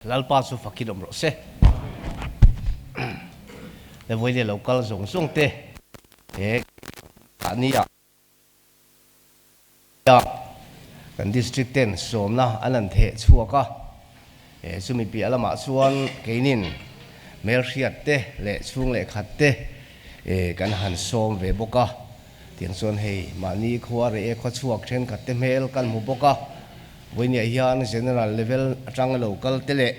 Lalpa chu fakin awm rawh se. Le vawiin lo kal zawng zawng te he mahnia kan district ten sawmna an han theh chhuak a, chumi piah lamah chuan keinin hmelhriat te leh chhung leh khat te kan han sawm ve bawk a. Tiang chuan hei mahni khua reh e khua chhuak thenkhat te hmel kan hmu bawk a. Vawinia hian General level atanga lo kal te leh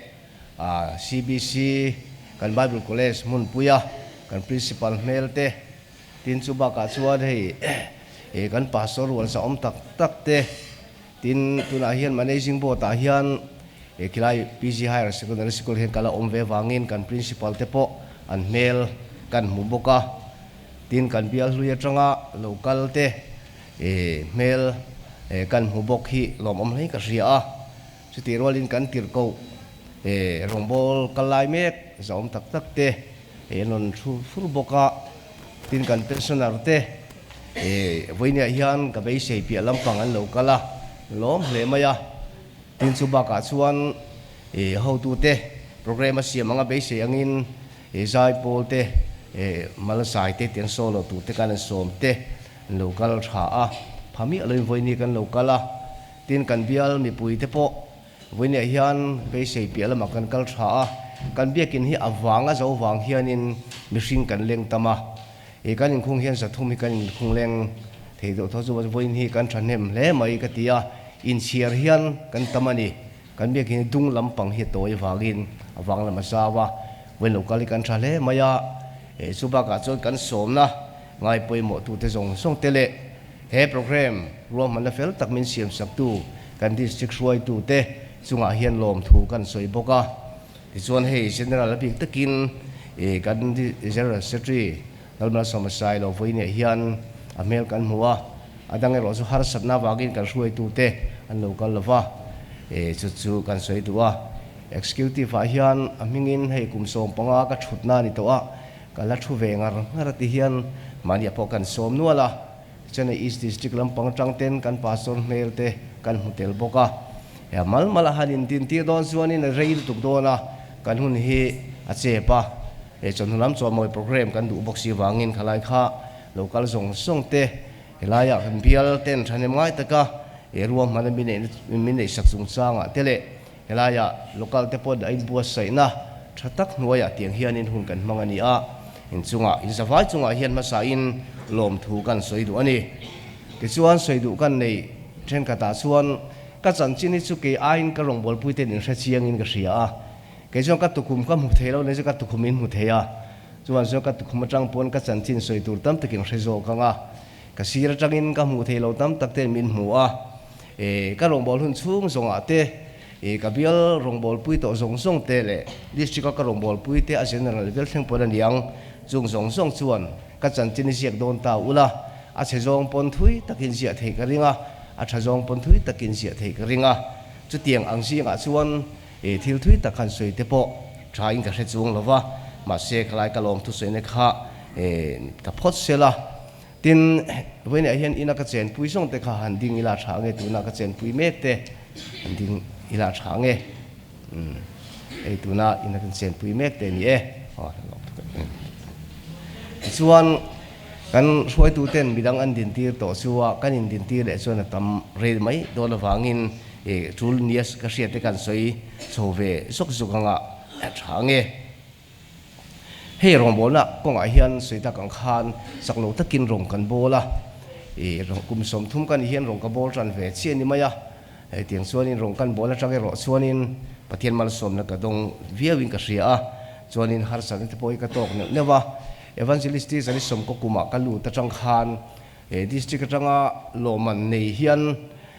CBC kan Bible College hmunpuia kan Principal hmel te, tin chu bakah chuan hei kan Pastor rual zahawm tak tak te, tin tunah hian Managing Board ah hian khilai PG Higher Secondary School hian kal a awm ve vangin kan Principal te pawh an hmel kan hmu bawk a, tin kan bial hlui atanga lo kal te Hmel kan hmu bawk hi lawmawm hlei ka hria a, chutih rualin kan tirhkoh rawngbâwl kal lai mek zahawm tak tak te an rawn thu fur bawk a, tin kan pensioner te vawiiniah hian ka beisei piah lampang an lo kal a, lawm hle mai a, tin chu bakah chuan hotute programme a siam anga beisei angin zaipawl te malsai te tiang solo tur te khan an sawm te. An lo kal tha a, pha miah loin vawiini kan lo kal a, tin kan bial mipui te pawh vawiiniah hian beisei piah lamah kan kal tha a, kan biakin hi a vang a zo vang hianin mihring kan leng tam a, ih kan inkhung hian zathum hi kan inkhung leng thei deuh tho chu vawiin hi kan thahnem hle mai ka ti a, inchhiar hian kan tam a ni, kan biakin hi dung lampang hi a tawi avangin a vang lam a zau a, vawiin lo kal hi kan tha hle mai a, ih chu bakah chuan kan sawmna. Ngai pawimawhtute zawng zawng te leh he programme ruahmanna fel tak min siamsaktu kan district hruaitute chungah hian lawmthu kan sawi bawk a. Tichuan hei General a bik takin kan General Secretary Lalmalsawma Sailo vawiinah hian a hmel kan hmu a, a dang erawh chu harsatna avangin kan hruaitute an lo kal lo va, chu chu kan sawi duh a. Executive ah hian a hmingin hei kum 15 ka thutna a ni tawh a, Ka la thu ve ngar ngar a ti hian mahniah pawh kan sawm nual a, Chennai East District lampang atang ten kan pastor hmel te kan hmu tel bawk a, he mal mal a han intintir dawn chuanin a rei lutuk dawn a, kan hun hi a chep a, he chawhnu lam chawhmawi programme kan duh bawk si vangin khalai kha lo kal zawng zawng te helaiah kan bial ten thahnem ngai taka he ruahmana min neihsak chungchangah te leh Helaiah local te pawh a inbuatsaihna tha tak hnuaiah tiang hianin hun kan hmang a ni a, inchungah, inzavai chungah hian hmasain lawmthu kan sawi duh a ni. Tichuan sawi duh kan nei thenkhatah chuan ka chanchin hi chu kei aiin ka rawngbawlpui ten inhre chiangin ka hria a, kei chuan ka tukhum ka hmu thei lo nen chu ka tukhum in hmu thei a, chuan chuan ka tukhum atang pawn ka chanchin sawi tur tam takin hre zawk ang a, ka sir atangin ka hmuh thei lo tam tak ten min hmu a. E, ka rawngbâwl hun chhung zawngah te, e, ka bial rawngbâwlpui tawh zawng zawng te leh district-a ka rawngbâwlpui te a general level thleng pawn a ni ang. Chung zawng zawng chuan ka chanchin i ziak dawn ta ula, a chhe zawng pawn thui takin ziah theih ka ring a, a tha zawng pawn thui takin ziah theih ka ring a. Chutiang ang zingah chuan, e, thil thui tak han sawi te pawh thain ka hre chuang lo va, mahse khalai ka lawmthu sawina kha, e, ka phawt sel a. Tin, vawiinah hian ina ka chenpui zawng te kha han ding ila tha nge, tuna ka chenpui mek te han ding ila tha nge, umm hei tuna ina kan chenpui mek te ni e. Tichuan, kan hruaitu ten midang an dintir tawh chu a, kan indintir leh chuan a tam rei mai dawn avangin tul nia ka hriat te kan sawi chho ve zuk zuk anga tha nge. Hei rawngbawlna kawngah hian sawi tak ang khan chak lo takin rawng kan bawl a, ih kum 30 ka nih hian rawng ka bawl tan ve chiah a ni mai a, hetiang chuanin rawng kan bawl atang erawh chuanin Pathian malsawmna ka dawng viauin ka hria a, chuanin harsatna te pawh hi ka tawk neuh neuh a, Evangelist Zari Sawmkaw kumah ka lut atang khan District atanga lawmman nei hian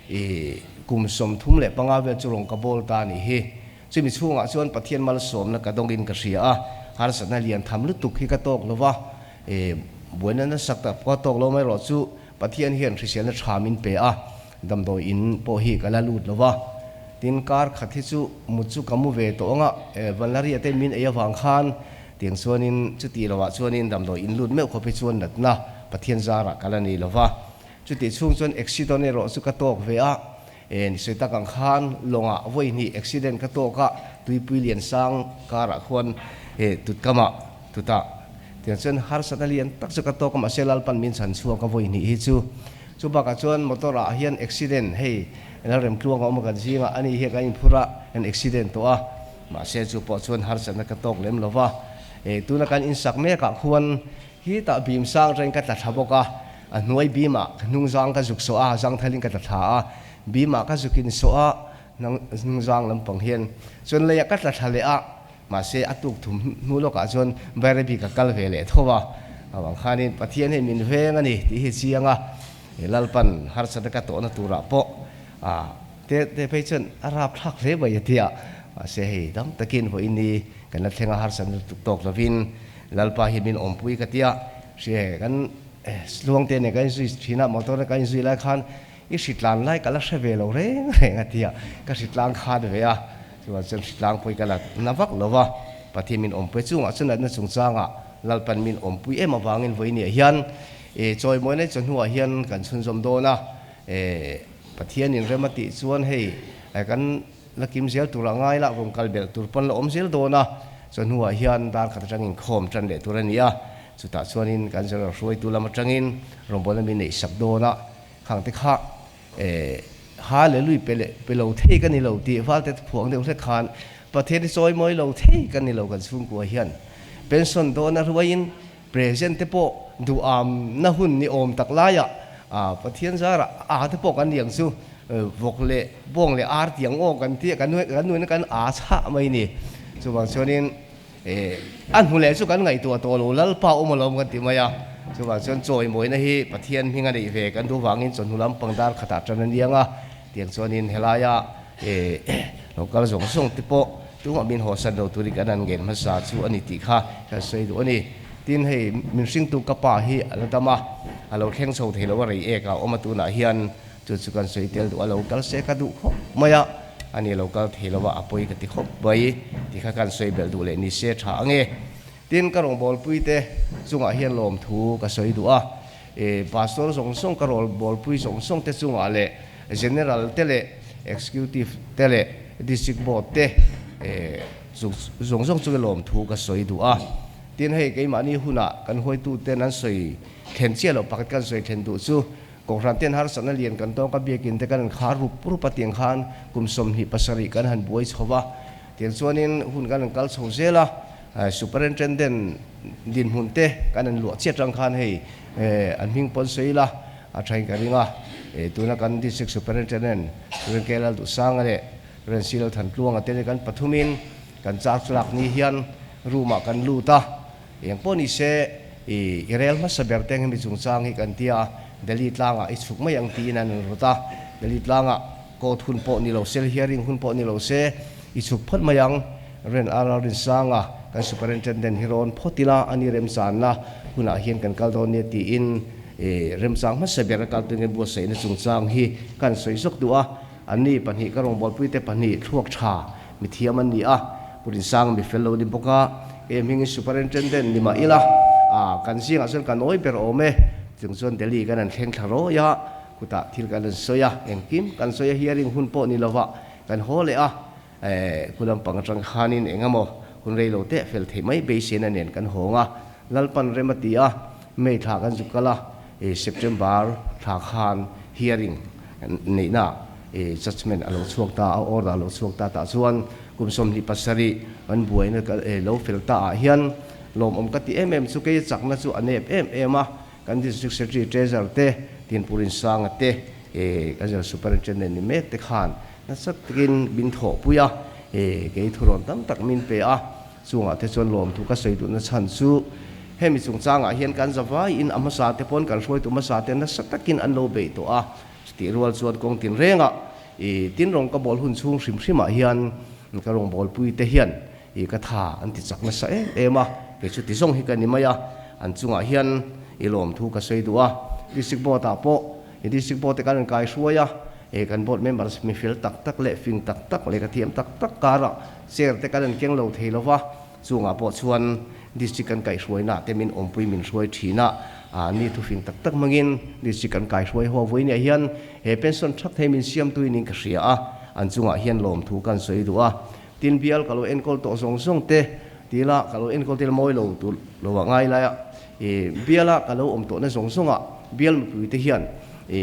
ih kum 35 vel chu rawng ka bawl ta a nih hi. Chumi chhungah chuan Pathian malsawmna ka dawngin ka hria a, harsatna lian tham lutuk hi ka tawk lo va, e, buaina nasa tak pawh a tawk lo mai erawh chu Pathian hian hriselna tha min pe a, damdawi in pawh hi ka la lut lo va. Tin, kar khat hi chu mut chu ka mu ve tawh ang a, e, Vanlaria te min ei avang khan tiang chuanin chuti lovah chuanin damdawi in lut meuh khawp hi chuan natna Pathian zarah ka la nei lo va. Chutih chhung chuan accident erawh chu ka tawk ve a, E ni sawi tak ang khan lawngah vawi hnih accident ka tawk a, Tuipui lian sang karah khuan tutkamah tutah tiang chuan harsatna lian tak chu ka tawk a, mahse Lalpan min chhan chhuak a vawi hnih hi chu. Chu bakah chuan motor ah hian accident hei Lalremtluang a awm a kan zingah ani hian kan inphur a kan accident tawh a, mahse chu pawh chuan harsatna ka tawk lem lo va. Tuna kan insak mekah khuan Hitah bim sang reng ka tla thla bawk a, a hnuai bimah ka hnungzang ka zuk sawh a, zangthalin ka tla thla a, bimah ka zukin sawh a, hnungzang lampang hian chuan leiah ka tla thla leh a, mahse a tuk thum hnu lawkah chuan Bairabi ka kal ve leh tho a, avang khanin Pathian hi min veng a ni tih hi chiang a, Lalpan harsatna ka tawhna turah pawh a te te phei chuan a rapthlak hle mai a ti a, mahse hei dam takin vawiin ni kan la thleng a, harsatna lutuk tawk lovin Lalpa hi min awmpui ka tia, hria kan Luangte nen kan inzui thin a, motor kan inzui lai khan i hritlan lai ka la hre ve lo reng reng a tia, ka hritlang khan ve a, chuan chuan hritlang pawh hi ka la na vak lo va, Pathian min awmpui chungah chuan natna chungchangah Lalpan min awmpui em avangin vawiiniah hian chawimawina chawhnuah hian kan chhunzawm dawn a, Pathianin rem a tih chuan hei kan La kim zel tur a ngai la, rawn kal belh tur pawn la awm zel dawn a, chaw hnuah hian dar khat atangin khawm tan leh tur a ni a, chutah chuanin kan General hruaitu lam atangin rawngbawlna min neih sak dawn a, khang te kha eh Hallelui pe leh pe lo thei ka ni lo tih valte phuang deuh hlek khan Pathian hi chawi mawi lo thei ka ni lo kan chhungkua hian pension dawn a ruaiin present te pawh duham na hun ni awm tak laiah Pathian zarah a te pawh kan ni ang chu vawk leh bawng leh ar tiang aw kan tia kan kan nuin kan a chhah mai ni. Chuvang chuanin a hnu leh chu kan ngaihtuah tawh lo Lalpa awm alawm kan ti mai a. Chuvang chuan chawimawina hi Pathian hming a neih ve kan duh vangin chawhnu lampang dar khatah tan a niang a. Tiang chuanin helaia lo kal zawng zawng te pawh tumah min hawsan lo turin kan han ngen hmasa chu a ni tih kha kan sawi duh a ni. Tin hei min hringtu ka pa hi a la dam a, a lo thleng chho thei lo a rei ek a awm a tunah hian chu chu kan sawi tel duh a lo kal se ka duh khawp mai a, a ni lo kal thei lo a a pawi ka ti khawp mai tih kha kan sawi belh duh leh ni se tha ange. Tin ka rawngbawlpui te chungah hian lawmthu ka sawi duh a, Pastor zawng zawng ka rawngbawlpui zawng zawng te chungah leh General te leh Executive te leh District Board te zawng zawng chunga lawmthu ka sawi duh a. Tin hei keimahni hunah kan huaituten an sawi thlen chiah loh pakhat kan sawi thlen duh chu Kohhran ten harsatna lian kan tawk a, biakin te kan han khar rup rup a tiang khan kum 27 kan han buai chho va, tiang chuanin hun kan han kal chho zel a, Superintendent dinhmun te kan han luah chiat rang khan hei an hming pawn sawi ila a thain ka ring a, tuna kan District Superintendent Rinke Lalduhsanga leh Rensi Lalthantluanga te kan pathumin kan charge lak ni hian room ah kan lut a. Eng pawh ni se, i i rel hmasa ber te hemi chungchang hi kan tia a, Delhi tlangah i chhuk mai ang tiin an rawn rawt a, Delhi tlangah court hun pawh ni lo se, hearing hun pawh ni lo se, i chhuk phawt mai ang, Ren RR Rinsanga kan Superintendent hi rawn phawt ila, ani remchanna hunah hian kan kal dawn nia tiin i remchang hmasa ber a kal tuin buatsaihna chungchang hi kan sawi zawk duh a, anni pahnih ka rawngbawlpuite pahnih thluak tha Mithiam an ni a, Pu Rinsang mi fel lo ni bawk a, kei hmingin Superintendent ni mah ila, ah kan zingah chuan ka nawi ber awm e, chung chuan Delhi kan han thleng thla rawi a, khutah thil kan han sawi a, engkim kan sawi a, hearing hun pawh ni lovah kan haw leh a, eh khu lampang atang khanin eng emaw hun rei lo teh fel theih mai beiseina nen kan hawng a, Lalpan rem a ti a, May thla kan zuk kal a, eh September thla khan hearing neihna I judgement a lo chhuak ta a, order a lo chhuak ta tah chuan kum 27 kan buaina lo fel ta ah hian lawmawm ka ti em em chu kei chakna chu a nep em em a, kan District Secretary Treasurer te, Tinpur Insanga te, kan General Superintendent ni mek te khan nasa takin min thawhpui a, kei thurawn tam tak min pe a, chungah te chuan lawmthu ka sawi duhna chhan chu hemi chungchangah hian kan zavaiin a hmasa te pawn kan hruaitu hmasa te nasa takin an lo beih tawh a. Chutih rual chuan kawng tin rengah i tin rawng ka bawl hun chhung hrim hrimah hian ka rawngbawlpui te hian i ka tha an ti chak nasa em em a, kei chu ti zawng hi ka ni mai a, an chungah hian i lawmthu ka sawi duh a. District Board ah pawh i District Board te kan rawn kai hruai a, i kan Board members mi fel tak tak leh fing tak tak leh ka thiam tak tak karah chair te kan rawn keng lo thei lo va, Chungah pawh chuan District kan kaihhruaina te min awmpui min hruai thin a, ni thufing tak tak hmangin District kan kaihhruai ho vawinia hian he pension thak thei min siamtuin in ka hria a, an chungah hian lawmthu kan sawi duh a. Tin bial ka lo enkawl tawh zawng zawng te tila ka lo enkawl tel mawi lo tur lo ah ngai lai a, biala ka lo awm tawhna zawng zawngah bial mipui te hian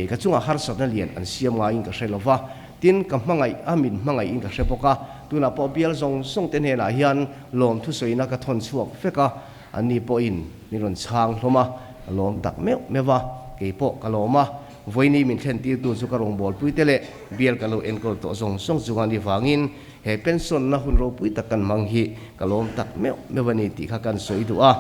ka chungah harsatna lian an siam ngaiin ka hre lo va, tin ka hmangaih a min hmangaihin ka hre bawk a, tunah pawh bial zawng zawng te hnenah hian lawm thusawina ka thawn chhuak vek a, anni pawhin min rawn chhang hlawm a, ka lawm tak meuh meuh a, kei pawh ka lawm a, vawiini min thlen tirtu chu ka rawngbawlpui te leh bial ka lo enkawl tawh zawng zawng chunga ni vangin He pension na hun ropui tak kan hmang hi ka lawm tak meuh meuh a ni tih kha kan sawi duh a.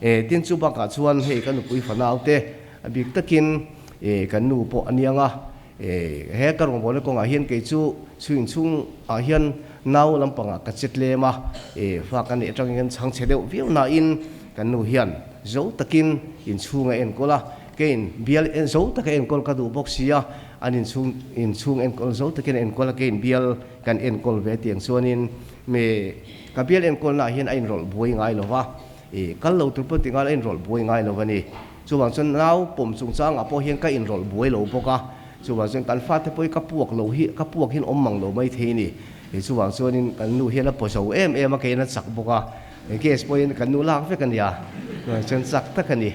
E, tin chu bakah chuan hei ka nupui fanau te a bik takin e, kan nu pawh a niang a. E, he ka rawngbawlna kawngah hian kei chu chhuin chhung ah hian nau lampangah ka che tlem a. E, fa ka neih atangin kan chhang chhe deuh viau nain kan nu hian zo takin inchhung a enkawl a. Keiin bial en zo taka enkawl ka duh bawk sia, an inchhung inchhung enkawl zo takin a enkawl a, keiin bial kan enkawl ve tiang chuanin me ka bial enkawlnaah hian a inrawlh buai ngai lo va, ih kal lo tur pawh ti ngai lo a inrawlh buai ngai lo a ni. Chuvang chuan nau pawm chungchangah pawh hian ka inrawlh buai lo bawk a, chuvang chuan kan fate pawh hi ka puak lo hi ka puak hian awm mang lo mai thei a ni. Ih chuvang chuanin kan nu hian a paw zo em em a, keiin a chak bawk a, gas pawhin kan nu lak vek a nia, chuvang chuan chak tak a ni.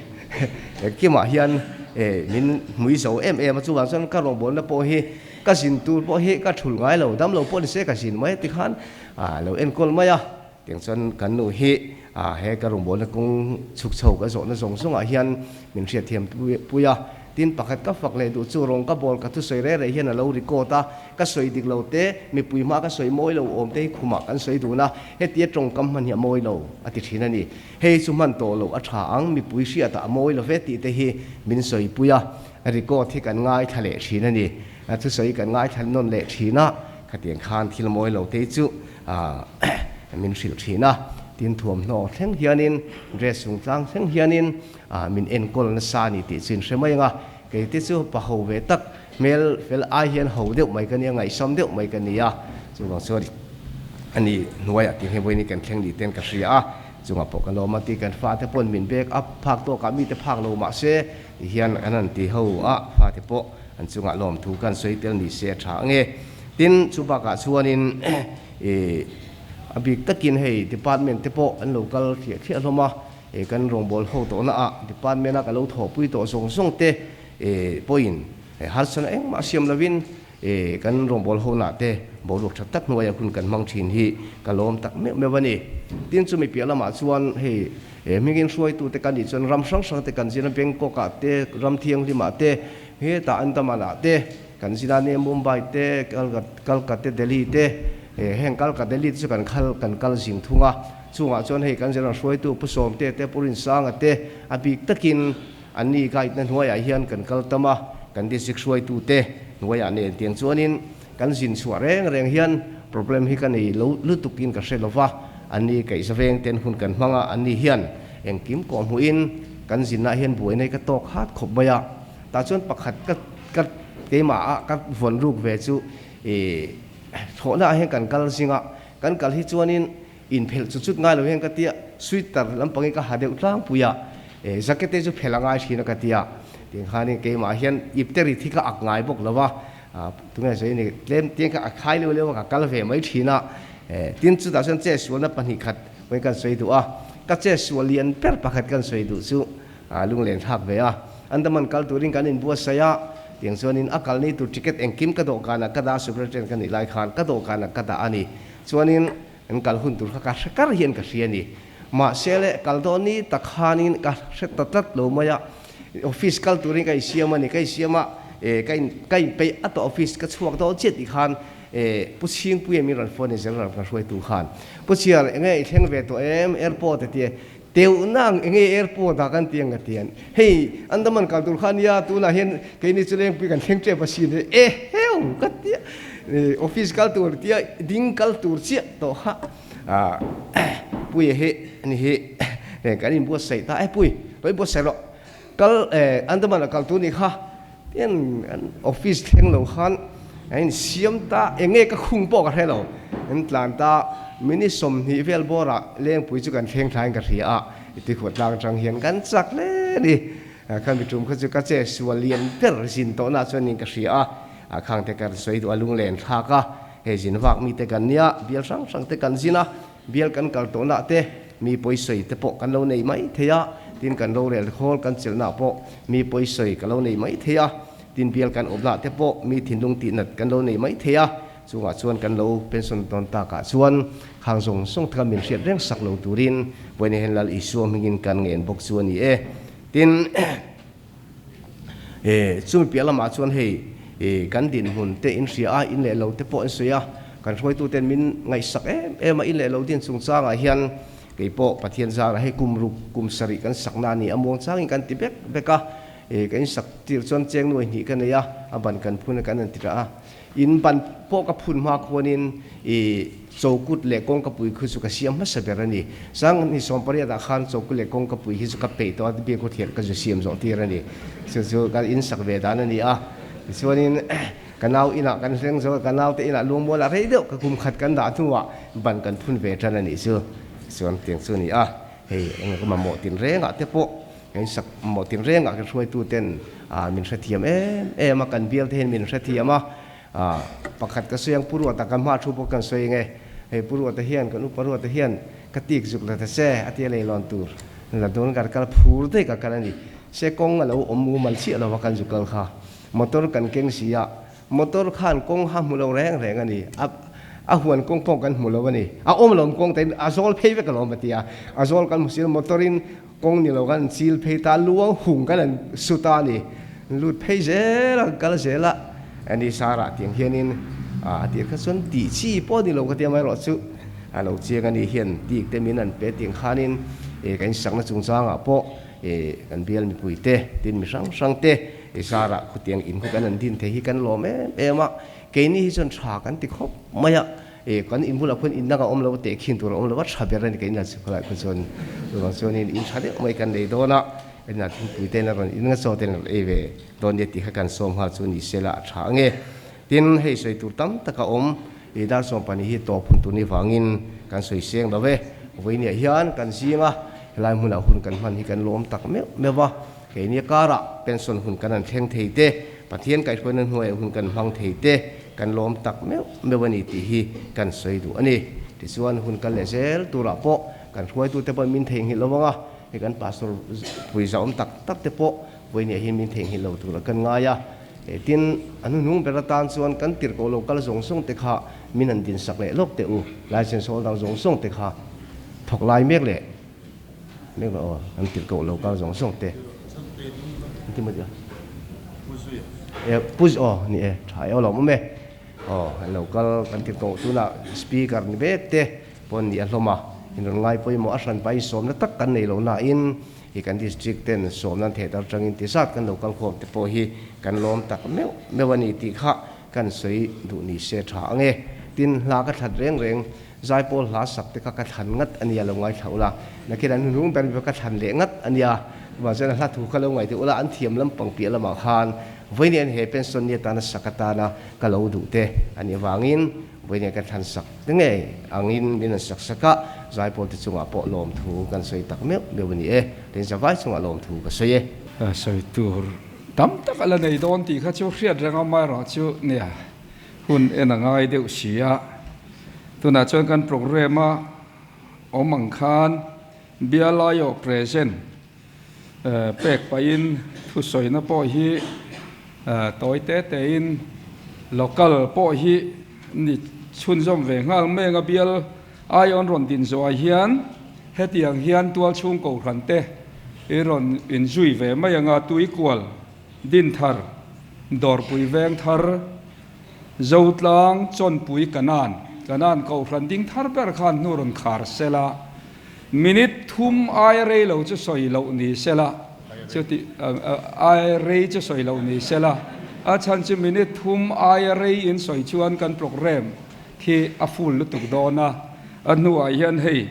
Engkimah hian min hmui zo em em a, chuvang chuan ka rawngbawlna pawh hi Ka zin tur pawh hi ka thul ngai lo, damlo pawh ni se ka zin mai ti khan a lo enkawl mai a, tiang chuan kan nu hi a he ka rawngbawlna kawng chhuk chho ka zawhna zawng zawngah hian min hriatthiam pui a, tin pakhat ka fak leh duh chu rawng ka bawl ka thusawi reh reh hian a lo record a, ka sawi dik lo te, mipui hma ka sawi mawi lo awm te hi khumah kan sawi dun a, hetia tawngkam hman hi a mawi lo a ti thin a ni. Hei chu hman tawh loh a tha ang, mipui hriatah a mawi lo ve tih te hi min sawipui a. Record hi kan ngaithla leh thin a ni. A thusawi kan ngaithla nawn leh thin a, khatiang khan thil mawi lo te chu min hrilh thin a. Tin thuamhnaw thleng hianin, dress chungchang thleng hianin min enkawl nasa a ni tih chu in hre mai ang a. Kei te chu pa ho ve tak, hmel fel ai hian ho deuh mai ka nia, ngaihsam deuh mai ka ni a. Chuvang chuan a ni hnuaiah tih nghe vawiin kan thleng ni ten ka hria a. Chungah pawh ka lawm a ti, kan fate pawn min bek a, phak tawkah mite phak lo mah se, Ti hian an han ti ho a, fate pawh an chungah lawmthu kan sawi tel ni se a tha ang e. Tin, chu bakah chuanin ih a bik takin hei department te pawh an lo kal thliah thliah hlawm a, ih kan rawngbâwl ho tawhna ah department a ka lo thawhpui tawh zawng zawng te ih pawhin harsatna engmah siam lovin ih kan rawngbâwl ho nah te boruak tha tak hnuaia hun kan hmang thin hi ka lawm tak meuh meuh a ni. Tin, chumi piah lamah chuan hei He hmingin hruaitute kan nih chuan ram hrang hrangte kan zin a, Bangkok-ah te, ram thianghlimah te, hetah Andaman-ah te kan zin a nia, Mumbai te, Calcutta te, Delhi te, heng Calcutta, Delhi te chu kan khal kan kal zing thung a. Chungah chuan hei kan zirang hruaitu Pu Sawmte te, Pu Rinsanga te a bik takin anni guide-na hnuaiah hian kan kal tam a, kan district hruaitute hnuaiah nen tiang chuanin Kan zin chhuah reng reng hian problem hi ka nei lo lutukin ka hre lova, anni kaihza veng ten hun kan hmang a, anni hian engkim kawh hmuhin kan zinah hian buaina hi ka tawk hat khawp mai a. Tah chuan pakhat ka ka keimah ah ka vawn ruk ve chu ih thlawhna ah hian kan kal zing a, kan kal hi chuanin inphelh chut chut ngai lo hian ka tia, sweater lampang hi ka ha deuh tlangpui a, eh jacket te chu phelh a ngai thin a ka tia, tiang khanin keimah hian ipte rit hi ka ak ngai bawk lo va. Tunge sawi ni tlem tiang kha a khai leuh leuh a ka kal ve mai thin a, tin chutah chuan che sualna pahnih khat pawhin kan sawi duh a, ka che sual lian ber pakhat kan sawi duh chu lunglen thlak ve a, Andaman kal turin kan inbuatsaih a, tiang chuanin a kalni tur ticket engkim ka dawhkanah ka dah a, Superintendent ka nih lai khan ka dawhkanah ka dah a ni, chuanin an kal hun tur kha ka hre kar hian ka hria a ni, mahse le kal dawn ni tak khanin ka hre ta tlat lo mai a. Office kal turin ka insiam a ni, ka insiam a, eh ka in ka inpeih a tawh office ka chhuak dawn chiah tih khan eh Pu Chhingpuia min rawn phone in General kan hruaitu khan Pu Chhiar enge i thleng ve tawh em airport a ti e, teuh nang enge airport ah kan ti ang ka ti an, hei Andaman kal tur kha ania tunah hian keini chu Lengpui kan thleng tep asin e, eh heu ka ti a, eh office kal tur tia ding kal tur chiah tawh kha ah Puia hi ani hi eh kan inbuatsaih ta e Pui lo inbuatsaih rawh kal eh Andaman a kal tur nih kha tian an office thleng lo khan a insiam ta eng nge ka khung pawh ka hre lo an tlan ta minute 20 vel bawrah Lengpui chu kan thleng thlain ka hria a tikhuah tlang atang hian kan chak hle a ni kha mi tum kha chu ka che sual lian ber zin tawhna chuanin ka hria a khangte ka sawi duh a lunglen thlak a. Hei zin vak mite kan nia, bial hrang hrang te kan zin a, bial kan kal tawhna te mi pawisawi te pawh kan lo nei mai thei a, tin kan rorel khawl kan chelhna pawh mi pawisawi ka lo nei mai thei a, tin bial kan awmna te pawh mi thinlung tihnat kan lo nei mai thei a, chungah chuan kan lo pension dawn takah chuan khang zawng zawng te kha min hriat reng sak lo turin Vawiin hian Lal Isua hmingin kan ngen bawk chu a ni e. Tin. Chumi piah lamah chuan hei kan dinhmun te in hria a, in leh lo te pawh an sawi a, kan hruaituten min ngaihsak em em a, in leh lo din chungchangah hian kei pawh Pathian zarah hei kum ruk kum sarih kan sakna a ni a, muang changin kan ti bek bek a, kan insak tir chuan cheng nuai hnih ka nei a, a ban kan phun a kan han ti rah a. In ban pawh ka phun hma khuanin i chokut leh kawngkapui khu chu ka siam hmasa ber a ni. Sanghnih sawmpariatah khan chokut leh kawngkapui hi chu ka peih tawh a, biak khawthian ka zu siam zawh tir a ni. Chu chu kan in sak ve dan a ni a. Tichuanin ka nau inah kan hleng zo a, ka naute inah lungmualah rei deuh ka kum khat kan dah hnuah ban kan phun ve tan a nih chu. Tichuan tiang chu a ni a, hei eng mamawh tinrengah te pawh Kan sak mawh tinrengah kan hruaituten min hrethiam em em a, kan bial te hian min hrethiam a, pakhat ka sawi ang Pu Ruata kan hma thu pawh kan sawi ang e, hei Pu Ruata hian kan upa Ruata hian ka tik zuk la ta che a tia leilawn tur la dawn kan kal phur daih ka kal a ni, se kawng a lo awm mumal chiah lo va kan zu kal kha motor kan keng si a, motor khan kawng ha hmu lo reng reng a ni, a huan kawng pawh kan hmu lo a ni, a awm lo kawng te a zawl phei vek alawm a ti a, a zawl kan hmu si lo motor in Kawng ni lo kan chil phei ta, luang hung kan an su ta a ni. Lut phei zel a, kal zel a, ani Sarah tiang hianin a tir kha chuan tih chi pawh ni lo ka tia amaherawh chu a lo chiang a ni hian tik te min an pe tiang khanin kan insakna chungchangah pawh kan bial mipui te tin mi hrang hrang te Sarah khutiang in khu kan an din thei hi kan lawm em em a, keini hi chuan tha kan ti khawp mai a. E, kan in bulah khuan in dang a awm lo a, tehkhin tur a awm lo a, tha ber a ni ka inah chu khawlai khaw chuan chuvang chuanin in tha deuh mai kan nei dawn a, kan inah thingpui te in a rawn in nga chaw te in rawn ei ve dawn nia tih kha kan sawm nghal chu ni se la a tha ang e. Tin, hei sawi tur tam tak a awm, i dar sawm pahnih hi tawp hun tur ni vangin kan sawi seng lo e. Vawiiniah hian kan zing a, helai hmunah hun kan hman hi kan lawm tak meuh meuh a, Keini karah pension hun kan han thleng thei te, Pathian kaihhruaina hnuaiah hun kan hmang thei te, kan lawm tak meuh meuh a ni tih hi kan sawi duh a ni. Tichuan hun kal leh zel turah pawh kan hruaitute pawh min theihnghilh lo vang a, hei kan pastor pui zauhawm tak tak te pawh vawiiniah hian min theihnghilh lo turah kan ngai a. Tin, a hnuhnung ber atan chuan kan tirhkoh lo kal zawng zawng te kha min han dinsak leh lawk teh u, license holder zawng zawng te kha thawk lai mek leh. Mek rawh aw, an tirh koh lo kal zawng zawng te. An ti maw tia? E, Pu Zui aw, ni e, tha e aw lo awm e. Aw, an lo kal kan tirh koh tunah speaker ni vek te pawh an ni a hlawm a, in rawn ngai pawimawh a hran pahin sawmna tak kan nei lo nain i kan district ten sawmna an theh tar atangin ti zat kan lo kal khawm te pawh hi kan lawm tak meuh meuh a ni tih kha kan sawi duh ni se tha ang e. Tin, hla ka thlat reng reng Zaipawl hla sak te kha ka thlan ngat a nia lo ngaithla ula, nakin an hnung ber mipa ka thlan leh ngat a nia, chuvang chuan a hla thu kha lo ngaihtuah ula, an thiam lampang piah lamah khan vawiin an he pension ni atana sak atana ka lo duh te a nih avangin vawiin ka thlan sak te ngei angin min rawn sak sak a, Zaipawl te chungah pawh lawmthu kan sawi tak meuh meuh a ni e, tin zavai chungah lawmthu ka sawi e. Sawi tur tam tak a la nei dawn tih kha chu hriat reng amaherawhchu nia. Hun en a ngai deuh si a, tunah chuan kan programme a awm ang khan Bialaiawh present pek pahin thusawina pawh hi tawi te tein local pawh hi ni chhunzawm ve nghal mai anga bial aiawn rawn din zawhah hian hetiang hian tualchhung kohhran te i rawn inzui ve mai anga tuikual Dinthar, Dawrpui Vengthar, Zotlang, Chawnpui Kanan, Kanan Kohhran ding thar ber khan hnu rawn khar sela, minute thum aia rei lo chu sawi loh ni sela, chuti aia rei chu sawi loh ni sela, a chhan chu minute thum aia rei in sawi chuan kan programme khi a full lutuk dawn a, a hnuah hian hei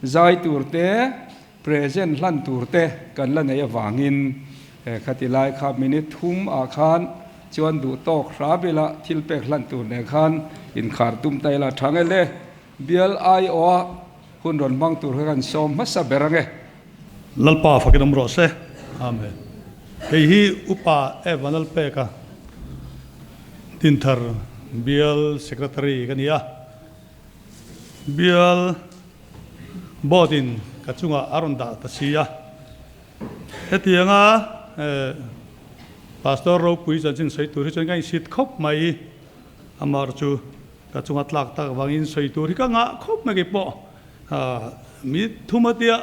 zai tur te, Present hlan tur te kan la nei avangin khati lai kha minute thum ah khan chuan duh tawk hra bila thil pek hlan tur nen khan inkhar tum ta ila tha nge le bial aiawh a hun rawn hmang tur kha kan sawm hmasa ber ange. Lalpa fakin awm rawh se. Amen. Hei hi Upa Evan Lalpeka Dinthar. Bial Secretary ka ni a. Bial Board in ka chungah a rawn dah ta si a. Hetianga Pastor ropui chanchin sawi tur hi chuan ka insit khawp mai. Amar chu ka chunga tlak tak vangin sawi tur hi ka ngah khawp mai keipawh. Mi thum a tia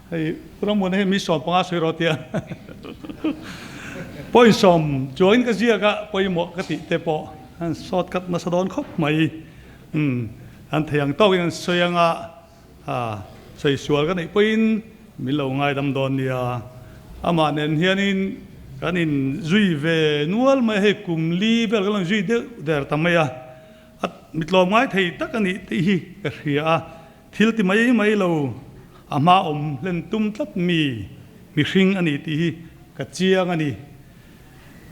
hei Rammuana hian mi 15 sawi rawh tia point sawm chuangin ka ziak a pawimawh ka tih te pawh an short cut nasa dawn khawp mai. An thei ang tawkin an sawi anga sawi sual ka neih pawhin min lo ngaidam dawn nia. Amah nen hianin kan in zui ve nual mai a, hei kum li vel kan lo inzui deuh der ta mai a. A mitlawm ngai thei tak a nih tih hi ka hria a, thil ti mai mai lo a hma awm hlen tum tlat mi mihring a ni tih hi ka chiang a ni.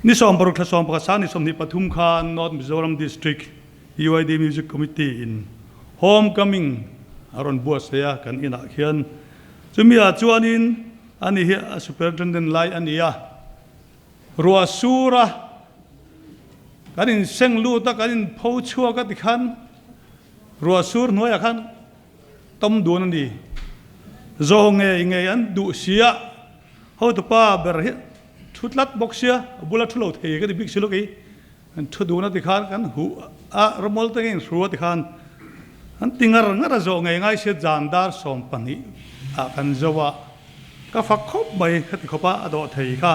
Ni 60 thla 11 sang ni 23 khan North Mizoram District UID Music Committee in Home Coming a rawn buatsaih a kan inah khian. Chumi ah chuanin ani hi a Superintendent lai a ni a, Ruah sur a, kan inseng lut a, kan inpho chhuak a tikhan ruah sur hnuaiah khan tawm dun a ni. Zawh ngei ngei an duh si a, hotupa ber hi thu tlat bawk sia, a bula thu lo thei ka ti bik si lo kei. Kan thu dun a tikhan kan huh a, rawmawl te ngei inhru a tikhan an ti ngar ngar a, zawh ngei ngai sia zan dar 12 ah kan zo a. Ka fak khawp mai ka ti khawp a, a dawh thei kha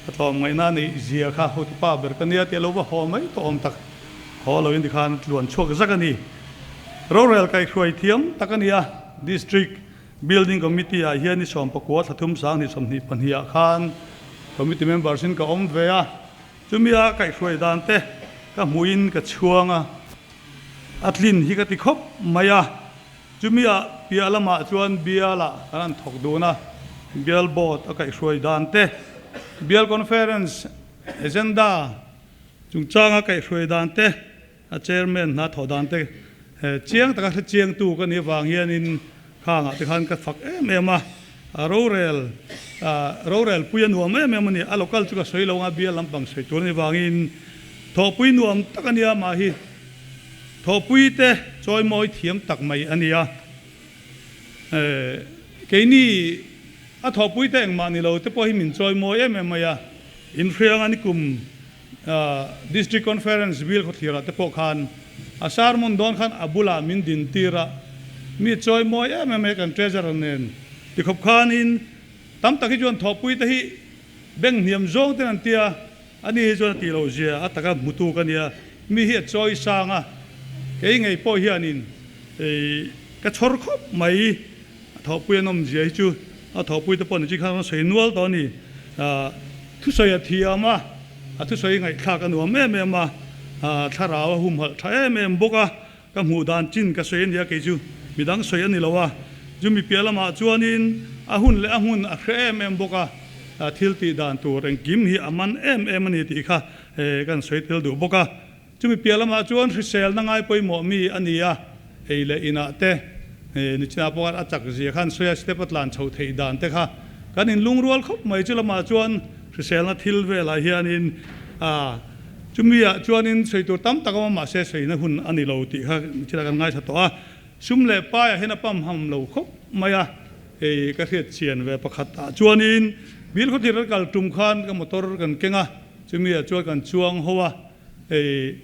ka tlawm ngaihna a neih zia kha hotupa ber ka nia tih a lo va haw mai tawh awm tak haw lo in tikhan tluan chhuak zak a ni. Rorel kaihhruai thiam tak a ni a, District Building Committee ah hian ni 19 thla thum sang ni 22 ah khan Committee members in ka awm ve a, chumi a kaihhruai dan te ka hmuhin ka chhuang a, a tlin hi ka ti khawp mai a. Chumi ah piah lamah chuan bial ah kan han thawk dun a, bial board a kaihhruai dan te, bial conference agenda chungchanga kaihhruai dan te, a chairman hna thawh dan te chiang taka hre chiangtu ka nih avang hianin khangah te khan ka fak em em a, a rorel rorel pui a nuam em em a ni, a local chu ka sawi lo anga bial lampang sawi tur a nih avangin thawhpui nuam tak a nia mah hi. Thawhpui te chawimawi thiam tak mai a nia. Keini a thawhpui te engmah ni lo te pawh hi min chawimawi em em mai a. Inhrianga nikum District Conference Bill khawthlirah te pawh khan a sermon dawn khan a bulah min din tir a, mi chawimawi em em mai kan Treasurer nen tikhawp khanin tam tak hi chuan thawhpui te hi beng hniam zawng ten an tia. Ani hi chuan a tih loh zia a taka hmutu ka nia, mi hi a chawi sang a, kei ngei pawh hianin ka chhawr khawp mai, a thawhpui an awm zia hi chu a thawhpui te pawh ni chi khan a rawn sawi nual tawh a ni, thusawi a thiam a, a thusawi ngaihthlak a nuam em em a, thlarau a humhalh tha em em bawk a, Ka hmuh dan chin ka sawi a nia kei chu midang sawi a ni lo a, chu mi piah lamah chuanin a hun leh a hmun a hre em em bawk a, thil tih dan tur engkim hi a man em em a ni tih kha kan sawi tel duh bawk a. Chumi piah lamah chuan hriselna ngai pawimawh mi a ni a, ei leh inah te nichinah pawh khan a chak zia khan sawi a, step a tlan chhoh theih dan te kha kan inlungrual khawp mai. Chu lamah chuan hriselna thil velah hianin a. Chumi ah chuanin sawi tur tam tak a awm a, mahse sawina hun a ni lo tih kha thil ah kan ngaithla tawh a. Sum leh pai ah hian a pam ham lo khawp mai a, hei ka hriat chian ve pakhat ah chuanin Bill khawthlir kan kal tum khan ka motor kan keng a, chumi ah chuan kan chuang ho a, hei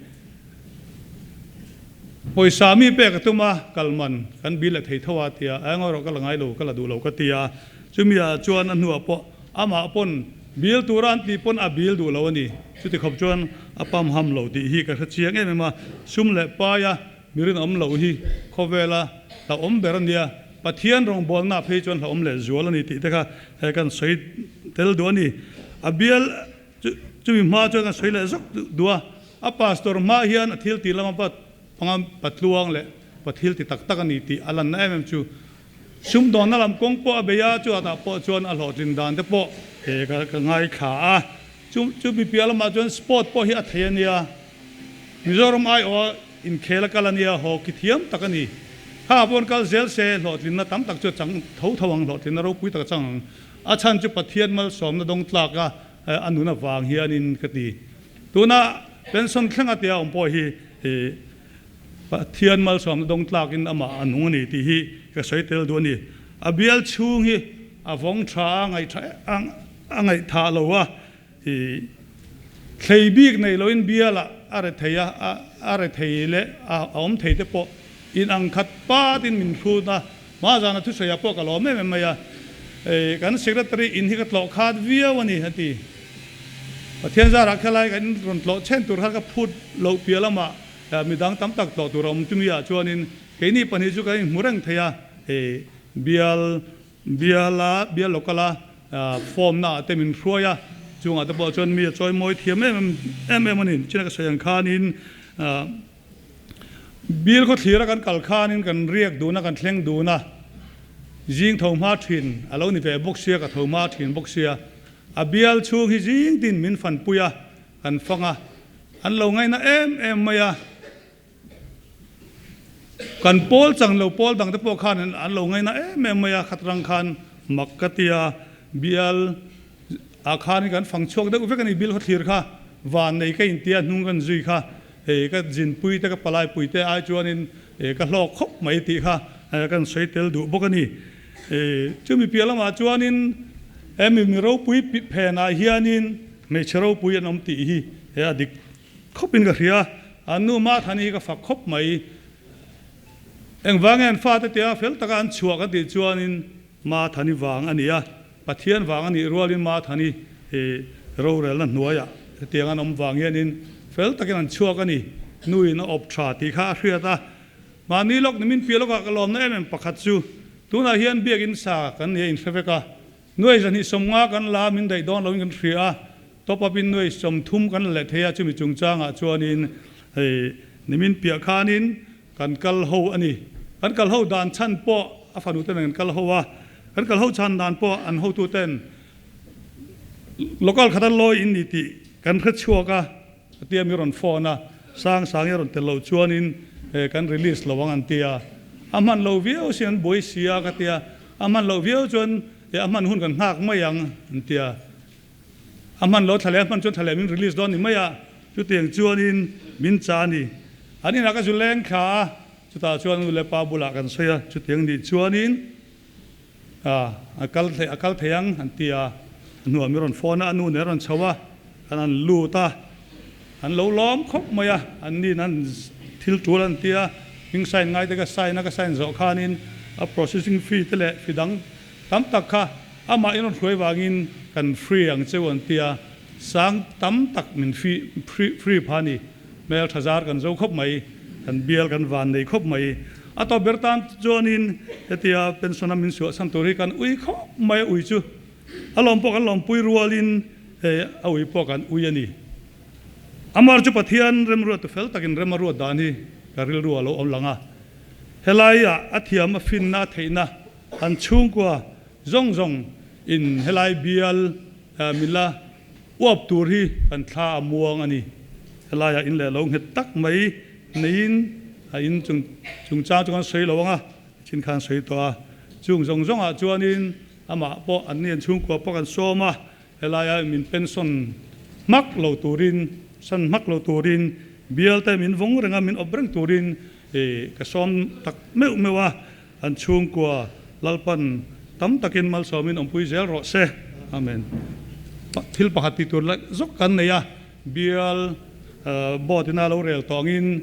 pawisa mi pek a tum a, kal man kan bill leh thei tho a tia, a engaw erawh ka la ngai lo, ka la duh lo ka ti a, chumi ah chuan a hnuah pawh Amah pawn bil tura an tih pawn a bil duh lo a ni. Chuti khawp chuan a pam ham lo tih hi ka hre chiang em em a. Sum leh paia mi rinawm loh hi khawvela hlauhawm ber a nia. Pathian rawngbawlna phei chuan hlauhawm leh zual a ni tih te kha he kan sawi tel duh a ni. A bial chumi hma chuan kan sawi leh zawk duh a. A pastor hma hian a thil tih lama panga patluang leh pathil ti tak tak a ni tih a lanna em em chu. Sumdawnna lam kawng pawh a bei a, chuatah pawh chuan a hlawhtlin dan te pawh he ka ngaithla a. Chu chu mi piah lamah chuan sport pawh hi a thei a nia. Mizoram aiawha inkhel a kal a nia, hockey thiam tak a ni. Kha pawn kal zel se hlawhtlinna tam tak chu a chang tho tho ang, hlawhtlinna ropui tak a chang ang. A chhan chu Pathian malsawmna dawng tlak a a nun avang hianin ka ti. Tuna. Pension thleng a tia awm pawh hi Pathian malsawmna dawng tlakin amah a nung a ni tih hi ka sawi tel duh a ni. A bial chhung hi a vawng tha a, a ngaihthah lo a, thlei bik nei loin bialah a rethei a, a rethei leh a awm thei te pawh in ang khat patin min hrut a, hma zana thusawiah pawh ka lawm em em mai a, kan secretary in hi ka tlawh khat viau a ni a ti. Pathian zarah khelai kan rawn tlawh chhen tur khan ka phut loh piah lamah midang tam tak tlawh tur a awm chumi ah chuanin keini pahnih chu kan inhmu reng thei a, bial Biala, bial lokala form na ah te min hruai a, chungah te pawh chuan mi a chawi mawi thiam em em em a ni. China ka sawi ang khanin bial khawthlir a kan kal khanin kan riak dun a, kan thleng dun a, zing tho hma thin a lo ni ve bawk sia, ka tho hma thin bawk sia, a bial chhung hi zing tin min fanpui a, kan fang a, an lo ngaihna em em mai a. Kan pawl chang lo pawl dang te pawh khan an lo ngaina em em mai a, khat rang khan mak ka ti a, bial ah khan kan fang chhuak deuh vek a ni, bil khawthlir kha van nei ka intia hnung kan zui kha hei ka zinpui te ka palai pui te ai chuanin ka hlawk khawp mai tih kha kan sawi tel duh bawk a ni. Chumi piah lamah chuanin hemi mi ropui phenah hianin hmeichhe ropui an awm tih hi a dik Khawpin ka hria, an nu Mathani hi ka fak khawp mai. Engvang nge an fate tia fel taka an chhuah ka tih chuanin Mathani vang a ni a, Pathian vang a nih rualin Mathani hi rorelna hnuaiah hetiang an awm vang hianin fel takin an chhuak a ni. Nuin a awp tha tih kha a hriat a, mahni lawk ni min piah lawkah ka lawmna em em pakhat chu tunah hian biakinn sa kan ni a inhre vek a, Nuai 250 kan la min daih dawn loin kan hria a, top up in nuai 30 kan la leh thei a, chumi chungchangah chuanin hei nimin piah khanin kan kal ho a ni. Kan kal ho dan chhan pawh a fanu ten an kal ho a, kan kal ho chhan dan pawh an hotu ten local khata lawi in ni tih kan hre chhuak a, tia mi rawn phone a, sang sang i a rawn tel loh chuanin kan release lo ang an ti a, a hman lo viau sin an buai si a ka ti a, a hman loh viau chuan a hman hun kan nghak mai ang an ti a, a hman lo thla leh a hman chuan thla leh min release dawn ni mai a, chutiang chuanin min cha a ni. An inah ka zu leng thla a, chutah chuan nu leh pa bulah kan sawi a, chutiang nih chuanin a kal thei a kal thei ang an ti a, a hnuah mi rawn phone a, a nu nen a rawn chho a, kan han lut a, an lo lawm khawp mai a, an nin an thil tul an ti a, hming sign ngai te ka sign a, ka sign zawh khanin a processing fee te leh fee dang tam tak kha amah in rawn hruai vangin kan free ang cheu an ti a, sang tam tak min fee free pha a ni. Hmel tha zar kan zo khawp mai, kan bial kan van nei khawp mai. A tawp ber tan chuanin hetia pension a min suah chhan tur hi kan ui khawp mai a, ui chu a lawm pawh kan lawmpui rualin hei a ui pawh kan ui a ni. Amar chu Pathian remruat tu fel takin rem a ruat dan hi ka rilru a lo awm lang a, helaiah a thiam a finna a theihna an chhungkua zawng zawng in helai bial mila Uap tur hi kan thla a muang a ni. Helaiah in leh lo nghet tak mai neiin a in chung chungchang chu kan sawi lo ang a, chin khan sawi tawh a. Chung zawng zawngah chuanin amah pawh an ni an chhungkua pawh kan sawm a, helaia min pension hmak lo turin, san hmak lo turin, bialte min vawng reng a, min awp reng turin ka sawm tak meuh meuh a. An chhungkua Lalpan tam takin malsawmin awmpui zel rawh se. Amen. Thil pakhat tih tur zawk kan nei a, bial board ina lo rel tawh angin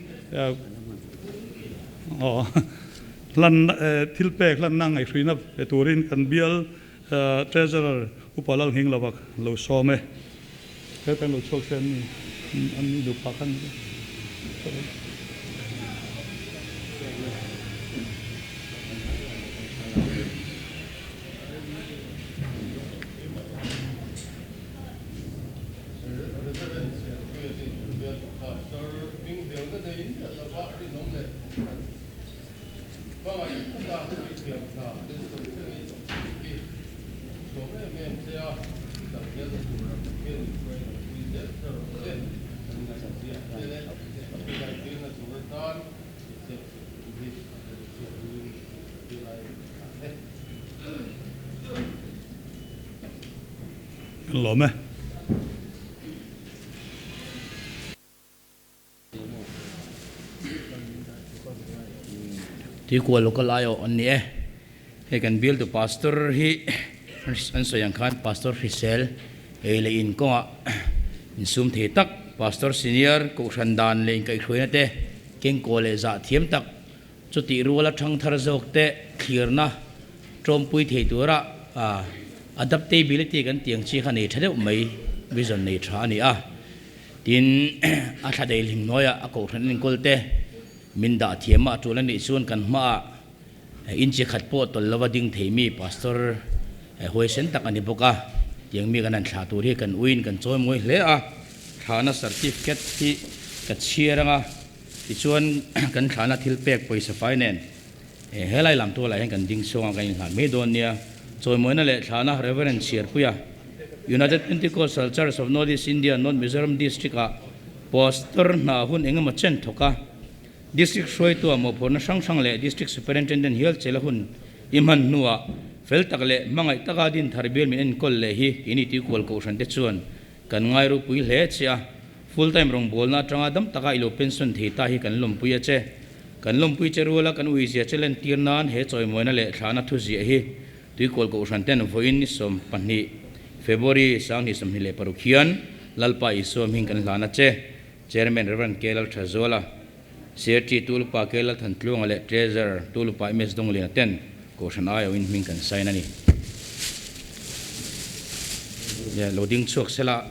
hlan thil pek hlanna ngaihhruina pe turin kan bial treasurer Upa Lalnghing Lovak lo sawm e. He kan lo chhuak se an ni an ni duh phah khan. Kan lawm e. Tuikual local aiawh an ni e. Hei kan bialtu pastor hi an sawi ang khan pastor hrisel ei leh in kawngah insum thei tak, pastor senior kohhran dan leh inkaihhruaina te kengkaw leh zah thiam tak chutih ruala thangthar zawk te thlirna tawmpui thei tura adaptability kan tih ang chi kha nei tha deuh mai vision nei tha a ni a. Tin, a thla dei hlim hnuaiah a kohhran enkawl te min dah thiam a, a tul a nih chuan kan hmaah Inchi khat pawh tawlh lova ding thei mi Pastor huaisen tak a ni bawk a, tiang mi kan han thlah tur hi kan uiin kan chawi mawi hle a, thlahna certificate hi ka chhiar ang a, tichuan kan thlahna thil pek pawisa fai nen helai lam tualah hian kan ding chhuang a, kan inhlan mai dawn nia. Chawimawina leh thlahna Reverend Chhiarpuia, United Pentecostal Church of North East India, North Mizoram District-ah Pastor hna hun engemaw chen thawk a, District hruaitua mawhphurhna hrang hrang leh District Superintendent hial chela hun i hman hnuah fel tak leh hmangaih taka din thar bial min enkawl leh hi keini tuikual kohhran te chuan kan ngai ropui hle che a, full time rawngbawlna atanga dam taka i lo pension thei ta hi kan lawmpui a che. Kan lawmpui che ruala kan uizia che lentir nan he chawimawina leh thlahna thu ziah hi tuikual kohhran ten vawiin ni 12 February 2026 hian Lalpa Isua hming kan hlan a che. Chairman Rev. K. Lalthazuala, CRT Tulupa K. Lalthantluanga leh Treasurer Tulupa MS Dongliana ten Kohhran aiawhin hming kan sign a ni. Lo ding chhuak sela.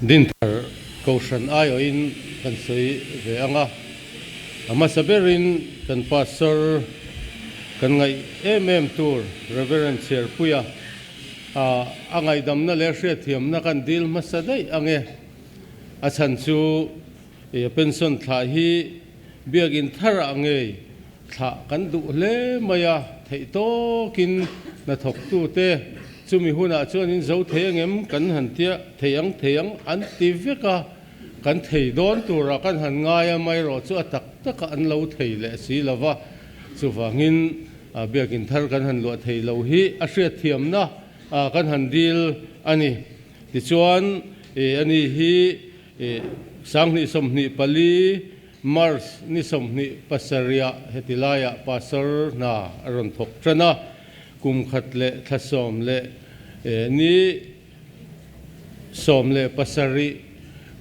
Dinthar Kohhran aiawhin kan sawi ve ang a, a hmasa berin kan Pastor kan ngaih em em tur Reverend Chhiarpuia A ngaihdamna leh hriatthiamna kan dil hmasa daih ang e. A chhan chu i pension thlah hi biakinn tharah ngei thlah kan duh hle mai a, theih tawkin hnathawktute chumi hunah chuan in zo thei angem kan han tia thei ang thei ang an ti vek a, kan thei dawn turah kan han ngai a, amaherawh chu a tak takah an lo thei leh si lova, chuvangin Biakinn thar kan han luah thei lo hi a hriatthiamna kan han dil a ni. Tichuan, ani hi 2024 March ni 27ah heti laiah Pastor hna a rawn thawk tan a, kum khat leh thla sawm leh ni 17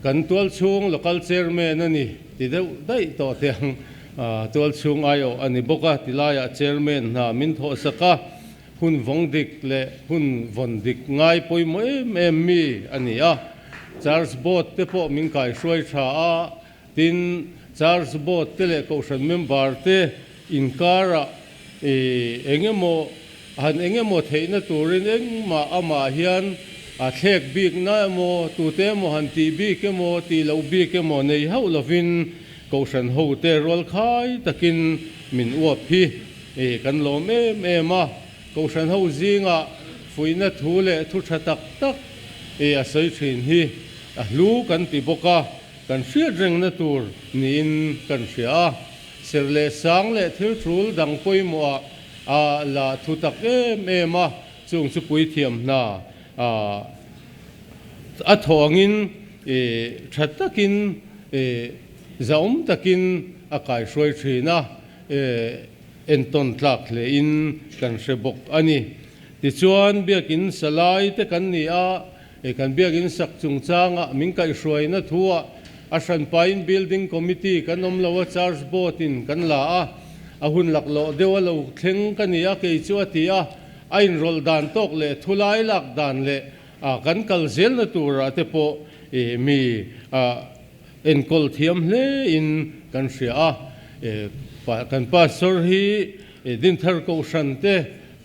kan tualchhung Local Chairman a ni ti deuh daih tawh teh ang. Tualchhung aiawh a ni bawk a, tilaiah Chairman hna min thawhsak a, hun vawng dik leh hun vawn dik ngai pawimawh em em mi a ni a. Church Board te pawh min kaihruai tha a, tin Church Board te leh Kohhran member te inkarah eng emaw han eng emaw theihna turin engmah amah hian a thlek bikna emaw tute emaw han tih bik emaw tih loh bik emaw nei hauh lovin Kohhran hote rualkhai takin min uap hi kan lawm em em a, Kohhran ho zingah fuihna thu leh thu tha tak tak a sawi thin hi a hlu kan ti bawk a, kan hriat rengna tur niin kan hria a. Serh leh sang leh thil tul dang pawimawhah a la thu tak em em a, chung chu puithiam hna a thawh angin tha takin zahawm takin a kaihruai thin a, entawn tlak hlein kan hre bawk a ni. Tichuan biakin salai te kan ni a, kan biakin sak chungchangah min kaihhruaina thuah. A hranpain Building Committee kan awm lo a, Church Board in kan la a, a hun laklawh deuh a lo thleng ka ni a, kei chu a ti a, a inrawlh dan tawk leh thulai lak dan leh a kan kal zelna turah te pawh mi a enkawl thiam hle in kan hria a. Kan Pastor hi Dinthar Kohhran te,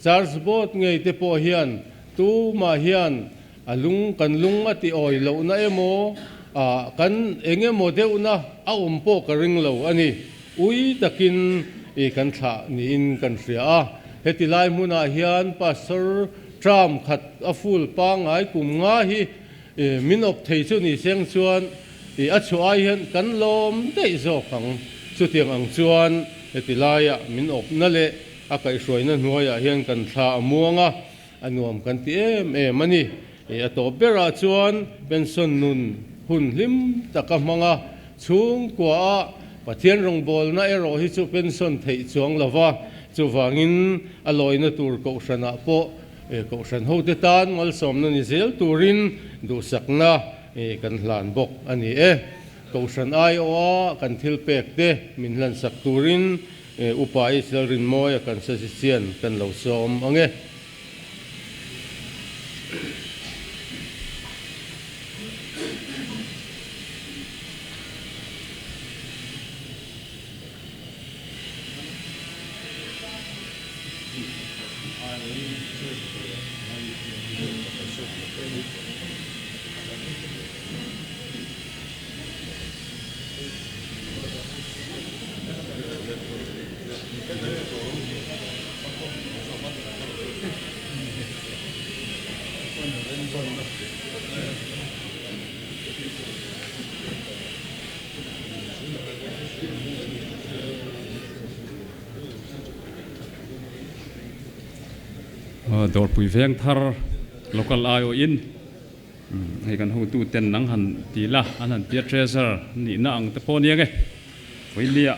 Church Board ngei te pawh hian tumah hian A lung kan lung a ti awi lohna emaw ah kan eng emaw deuhna a awm pawh ka ring lo a ni. Ui takin i kan thlah niin kan hria a. Heti lai hmunah hian Pastor term khat a full pangngai kum nga hi min awp thei chu ni seng chuan i a chhuah ai hian kan lawm daih zawk ang. Chutiang ang chuan heti laiah min awpna leh a kaihhruaina hnuaiah hian kan thla a muang a. A nuam kan ti em em a ni. A tawp berah chuan pension nun hun hlim taka hmang a, chhungkuaah Pathian rawngbawlna erawh hi chu pension theih chuang lo va, chuvangin a lawina tur kohhranah pawh kohhran hote tan malsawmna ni zel turin duhsakna kan hlan bawk a ni e. Kohhran aiawha kan thilpek te min hlansak turin Upa Israel Rinmawia kan suggestion kan lo sawm ang e. Dawrpui veng thar local aiawhin Hei kan hotu ten nang han ti la, an han tia treasurer nihna ang te pawh aniang e. Vawilia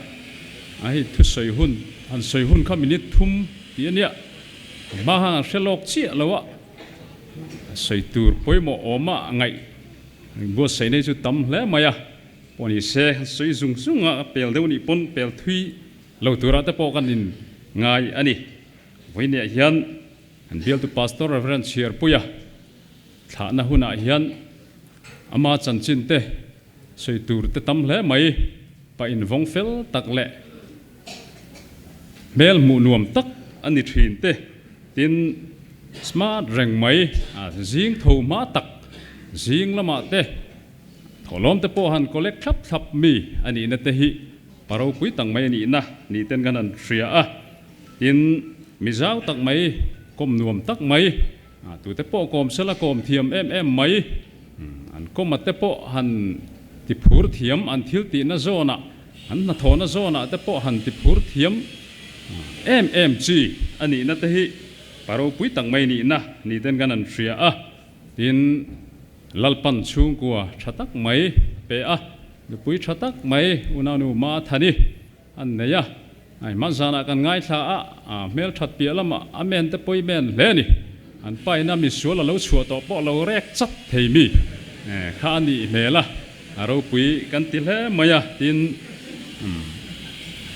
a hei thusawi hun, han sawi hun kha minute thum tih ania, hma han an hre lawk chiah lo a, sawi tur pawimawh awm a ngaih buatsaih nei chu tam hle mai a, pawh ni se han sawi zung zung a, pel deuh nih pawn pel thui lo turah te pawh kan in ngai a ni. Vawinia hian an bialtu Pastor Reverend Chhiarpuia Thlahna hunah hian ama chanchin te sawi tur te tam hle mai, pa invawng fel tak leh hmel hmuh nuam tak a ni thin te, tin smart reng mai, zing tho hma tak zing lamah te thawhlawm te pawh han collect thlap thlap mi a nihna te hi pa ropui tak mai a nihna ni ten kan han hria a, tin mi zau tak mai, kawm nuam tak mai. Tute pawh kawm sela kawm thiam em em mai. An kawma te pawh han ti phur thiam, an thil tihna zawnah, an hnathawhna zawnah te pawh han ti phur thiam em em chi a nihna te hi pa ropui tak mai nihna ni ten kan han hria a. Tin, Lalpan chhungkua tha tak mai pe a, nupui tha tak mai Unanu Mathani An nei a, ai hma zanah kan ngaithla a, a hmel that piah lamah a men te pawi men hle a ni. An paina misual a lo chhuah tawh pawh lo rek chat thei mi kha a nih hmel a, a ropui kan ti hle mai a, tin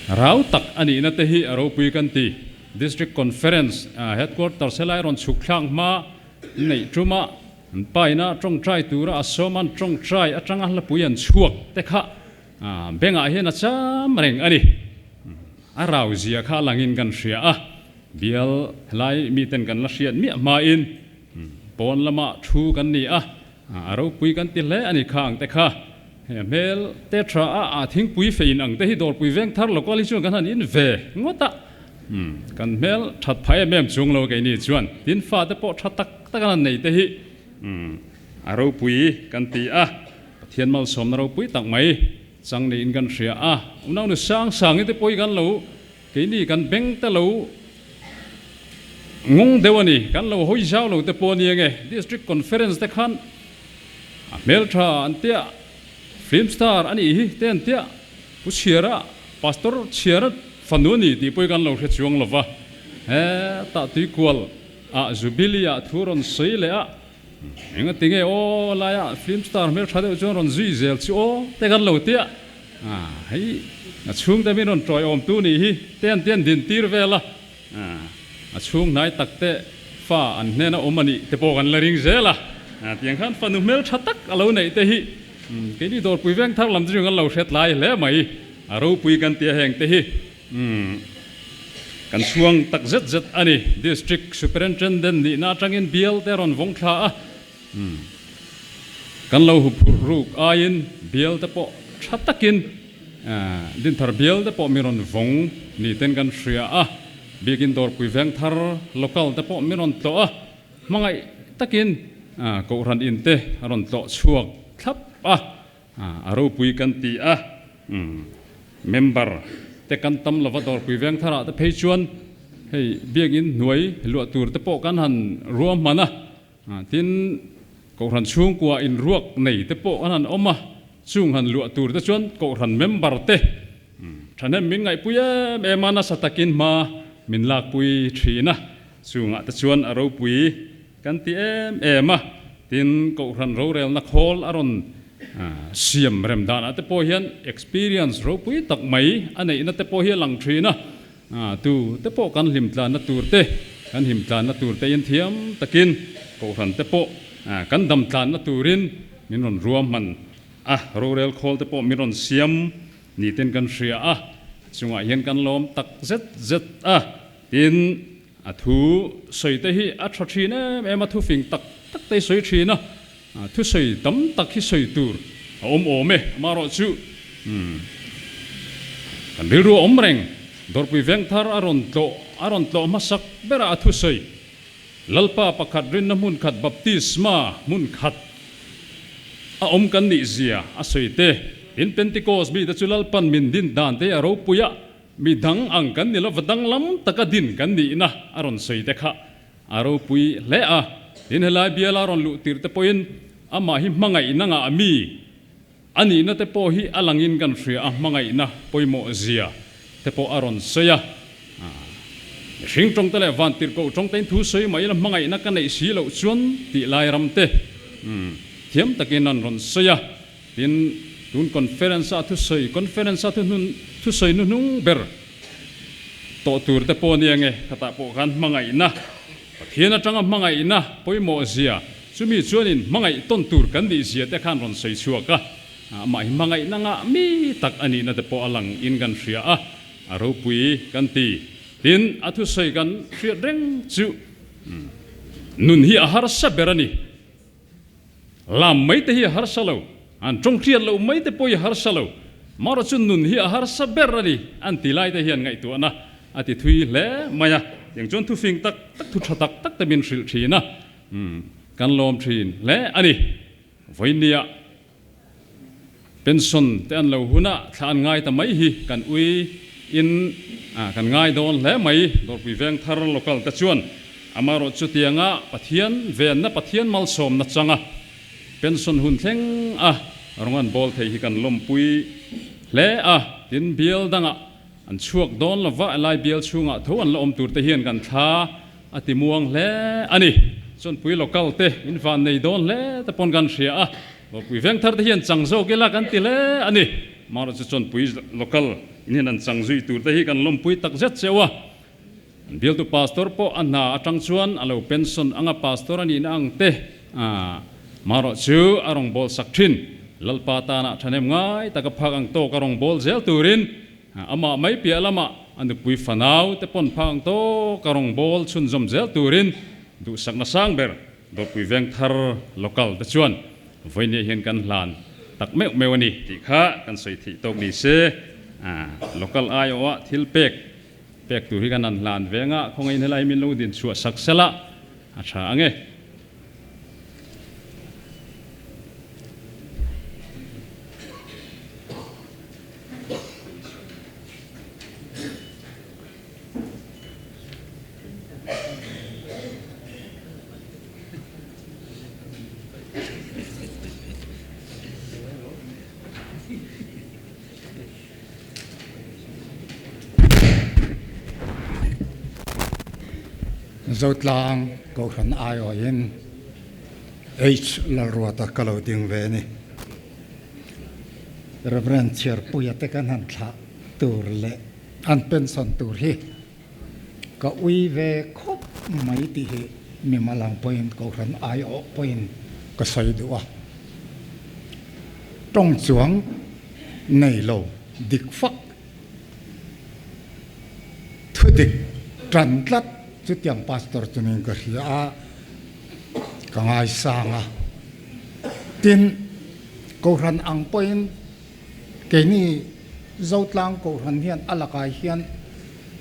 rau tak a nihna te hi a ropui kan ti. District Conference Headquarters helai rawn chhuk thlak hma neih tuma an paina tawngtai tura a sawm an tawngtai atanga hlapui an chhuak te kha Bengah hian a cham reng a ni. A rau zia kha a langin kan hria a, bial helai miten kan la hriat miah hmain pawn lama thu kan ni a, a ropui kan ti hle a ni kha ang te kha. Hei a hmel te tha a, a thingpui fei in ang te hi dawrpui veng thar local hi chuan kan han in ve ngawt a, kan hmel that phah em em chung lo keini chuan tin fate pawh tha tak tak an han nei te hi a ropui kan ti a. Pathian malsawmna ropui tak mai chang niin kan hria a, unaunu sang sangi te pawh hi kan lo keini kan beng te lo ngawng deuh a ni, kan lo hawi zau lo te pawh a ni ange, District Conference te khan a hmeltha an tia, film star a nih hi te an tia, Pu Chhiara, Pastor Chhiara fanu a ni tih pawh hi kan lo hre chuang lo va, hetah tuikual ah Jubilee ah thu rawn sawi leh a. Enga tinge aw laia film star hmel tha deuh chuan rawn zui zel chu aw te kan lo tia. Hei a chhungte min rawn tawiawm tu nih hi te an tian din tir vel a. A chhung hnai tak te fa an hnena awm a nih te pawh kan la ring zel a. Tiang khan fanu hmel tha tak a lo neih te hi keini dawrpui veng thar lam chu kan lo hret lai hle mai. A ropui kan tia heng te hi kan chhuang tak zet zet a ni. District Superintendent nihna atangin bial te rawn vawng thla a. Kan lo huphurh ruk aiin bial te pawh tha takin Dinthar bial te pawh mi rawn vawng ni ten kan hria a, biakin dawrpui veng thar local te pawh mi rawn tlawh a, hmangaih takin Kohhran in te a rawn tlawh chhuak thlap a, a ropui kan ti a, member te kan tam lova dawrpui veng tharah te phei chuan hei biakin hnuai luah tur te pawh kan han ruahman a. Tin, Kohhran chhungkua inruak nei te pawh an han awm a, chung han luah tur te chuan Kohhran member te thahnem min ngaihpui em em a, nasa takin hma min lakpui thin a, chungah te chuan a ropui kan ti em em a. Tin, Kohhran rorelna khawl a rawn siam rem danah te pawh hian experience ropui tak mai a neihna te pawh hi a lang thin a. Tu te pawh kan hlim tlanna tur te, kan him tlanna tur te in thiam takin Kohhran te pawh kan dam tlanna turin min rawn ruahman a, rorel khawl te pawh min rawn siam ni ten kan hria a, chungah hian kan lawm tak zet zet a, tin a thu sawi te hi a tha thin em em a, thu fing tak tak te hi sawi thin a, Thusawi tam tak hi sawi tur a awm awm e, amaherawhchu kan rilru a awm reng. Dawrpui Vengthar a rawn tlawh a rawn tlawh hmasak berah a thusawi, Lalpa pakhat rinna hmun khat baptisma hmun khat a awm kan nih zia a sawi te, tin Pentecost mite chu Lalpan min din dan te a ropui a, mi dang ang kan ni lova danglam taka din kan nihna a rawn sawi te kha A ropui hle a, tin helai biala rawn luh tirh te pawhin amah hi hmangaihna ngah mi a nihna te pawh hi a langin kan hria a, hmangaihna pawimawh zia te pawh a rawn sawi a. Mihring tawng te leh vantirhkoh tawng tein thu sawi mai ila hmangaihna ka neih si loh chuan tih lai ram te thiam takin an rawn sawi a. Tin, tun conference a thusawi, conference a thuhnun, thusawi hnuhnung ber tawh tur te pawh nia nge, khatah pawh khan hmangaihna, Pathian atanga hmangaihna pawimawh zia, chumi chuanin hmangaih tawn tur kan nih zia te khan rawn sawi chhuak a, amah hi hmangaihna ngah mi tak a nihna te pawh a lang in kan hria a, a ropui kan ti. Tin, a thusawi kan hriat reng chu nun hi a harsa ber a ni. Lam mai te hi a harsa lo, an tawng hriat loh mai te pawh hi a harsa lo. Marawh chu nun hi a harsa ber a ni, an ti lai te hian ngaihtuahna a ti thui hle mai a. Tiang chuan thufing tak tak, thu tha tak tak te min hrilh thin a, kan lawm thin hle a ni. Vawinia pension te an lo hun a, thla an ngai ta mai hi kan ui in kan ngai dawn hle mai. Dawrpui veng thar local te chuan amaherawh chutianga Pathian venna Pathian malsawmna changa pension hun thleng a rawng an bawl thei hi kan lawmpui hle a. Tin, bial dangah an chhuak dawn lova, helai bial chhungah tho an la awm tur te hian kan thla a ti muang hle a ni. Chawnpui local te in van nei dawn hle te pawn kan hria a, Dawrpui veng thar te hian chang zawk ila kan ti hle a ni. Amaherawhchu chu chawnpui local in hian an chang zui tur te hi kan lawmpui tak zet cheu a. An bialtu pastor pawh a hna atang chuan a lo pension anga pastor a nihna ang te amaherawhchu a rawngbâwl sak thin. Lalpa tana thahnem ngai taka phak ang tawk a rawngbâwl zel turin Amah mai piah lamah a nupui fanau te pawn phak ang tawk a rawngbâwl chhunzawm zel turin duhsakna sang ber Dawrpui veng thar local te chuan vawinia hian kan hlan tak meuh meuh a ni tih kha kan sawi theih tawk ni se. Local aiawha thil pek pek tur hi kan han hlan veng a, khawngaihin helai min lo din chhuah sak sela a tha ang e. Zotlang Kohhran aiawhin. H Lalruata ka lo ding ve a ni. Rev. Chhiarpuia te kan han thlah tur leh an pension tur hi ka ui ve khawp mai tih hi mimal ang pawhin Kohhran aiawh pawhin ka sawi duh a. Tawng chuang nei lo dik fak Thu dik tan tlat chutiang pastor chu niin ka hria a, ka ngaisang a. Tin, Kohhran ang pawhin keini Zotlang Kohhran hian a lakah hian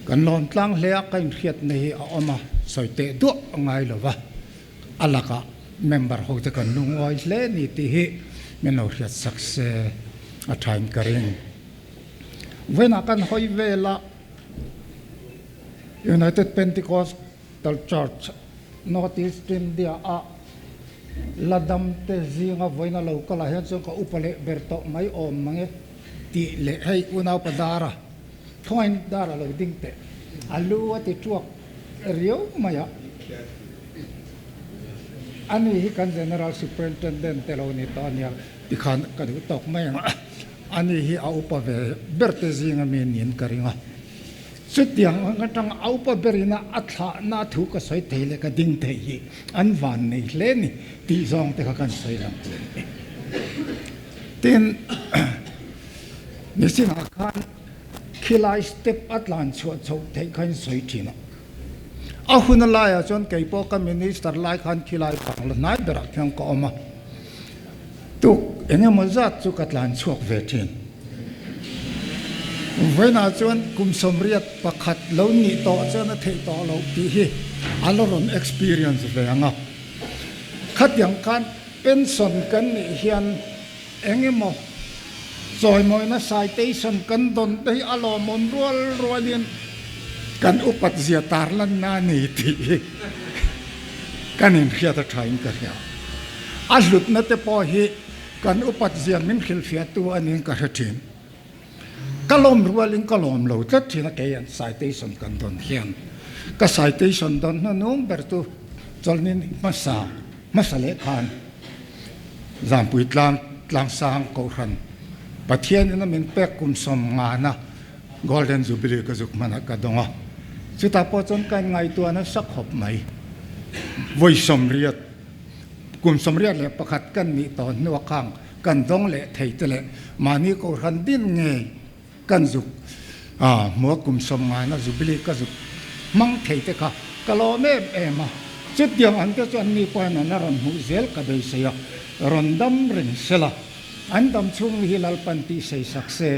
kan lawm tlang hle a, ka inhriatna hi a awm a, sawi teh duah a ngai lo va, a lakah member ho te kan lungawi hle ni tih hi min lo hriatsak se a thain ka ring. Vawiinah kan hawi vel a, United Pentecostal Church, North East India a la dam te zinga vawiina lo kal ah hian chuan ka upa leh ber tawh mai awm mang e tih leh hei unaupa Dara khawngain Dara lo ding teh a lu a ti tuak riau mai a, ani hi kan General Superintendent te lo ni tawh a nia tikhan ka duh tawk mai ang a. Ani hi a upa ve ber te zinga mi niin ka ring a. Chutiang ang atang a upa berina a thlahna thu ka sawi thei leh ka ding thei hi an van nei hle ni tih zawng te kha kan sawi lang tur a ni. Tin, nisinah khan khilai step a tlan chhuah chhoh theih kha in sawi thin a. A hun a laiah chuan kei pawh ka minister lai khan khilai bangla hnai berah khian ka awm a. Tuk eng emaw zat chu ka tlan chhuak ve thin. Vawiinah chuan kum 81 lo nih tawh chuan a theih tawh loh tih hi a la rawn experience ve ang a. Khatiang khan pension kan nih hian eng emaw chawimawina citation kan dawn te hi a lawmawm rual rualin kan upat zia tarlanna a ni tih hi kan inhriat a thain ka hria. A hlutna te pawh hi kan upat zia min hrilhfiahtu a niin ka hre thin. Ka lawm rualin ka lawm lo tlat thin a kei an citation kan dawn hian. Ka citation dawn hnanung ber chu chawlhni hmasa hmasa leh khan Zampui tlang tlangsang Kohhran Pathianin a min pek kum 50na Golden Jubilee ka zuk hmanah ka dawng a. Chutah pawh chuan ka inngaihtuah nasa khawp mai. Vawi 80, kum 81 kan nih tawh hnua khang kan dawng leh thei te leh mahni Kohhran din ngei kan zuk a, hmua kum 50na Jubilee ka zuk hmang thei te kha ka lawm em em a. Chutiang ang te chu anni pawhin an a rawn hmuh zel ka beisei a, rawn dam reng sela an dam chhung hi Lalpan tih sei sak se.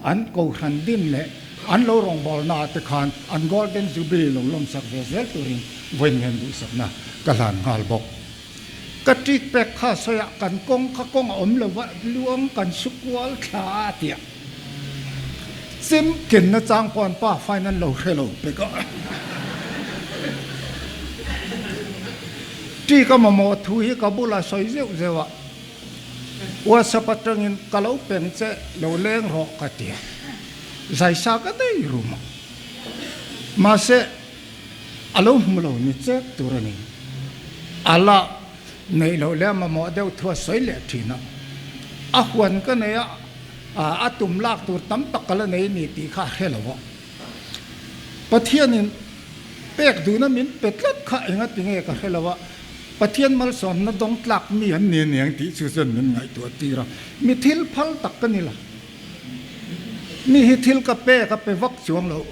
An Kohhran din leh an lo rawngbawlna ah te khan an Golden Jubilee lo lawmsak ve zel turin vawiin hian duhsakna ka hlan nghal bawk. Ka ṭik pek kha sawiah kan kawng kha kawng a awm lo va, luang kan su kual thla a tia. Chim kenna chang pawh an pa fain an lo hre lo pek a. Ṭik a mamawh thu hi ka bulah sawi zeuh zeuh a. WhatsApp atangin ka lo peng che lo leng rawh ka ti a, zaisa ka nei rum a, mahse a lo hmu lo ni chek tur a ni. A la neih loh leh a mamawh deuh thu a sawi leh thin a, a huan ka nei a, a tum lak tur tam tak ka la nei ni tih kha a hre lo a. Pathianin pek duhna min pe tlat kha engati nge ka hre lo a, Pathian malsawmna dawng tlak mi an ni aniang tih chu chuan min ngaihtuah tir a, mi thil phal tak ka ni la. Mi hi thil ka pe ka pe vak chuang lo.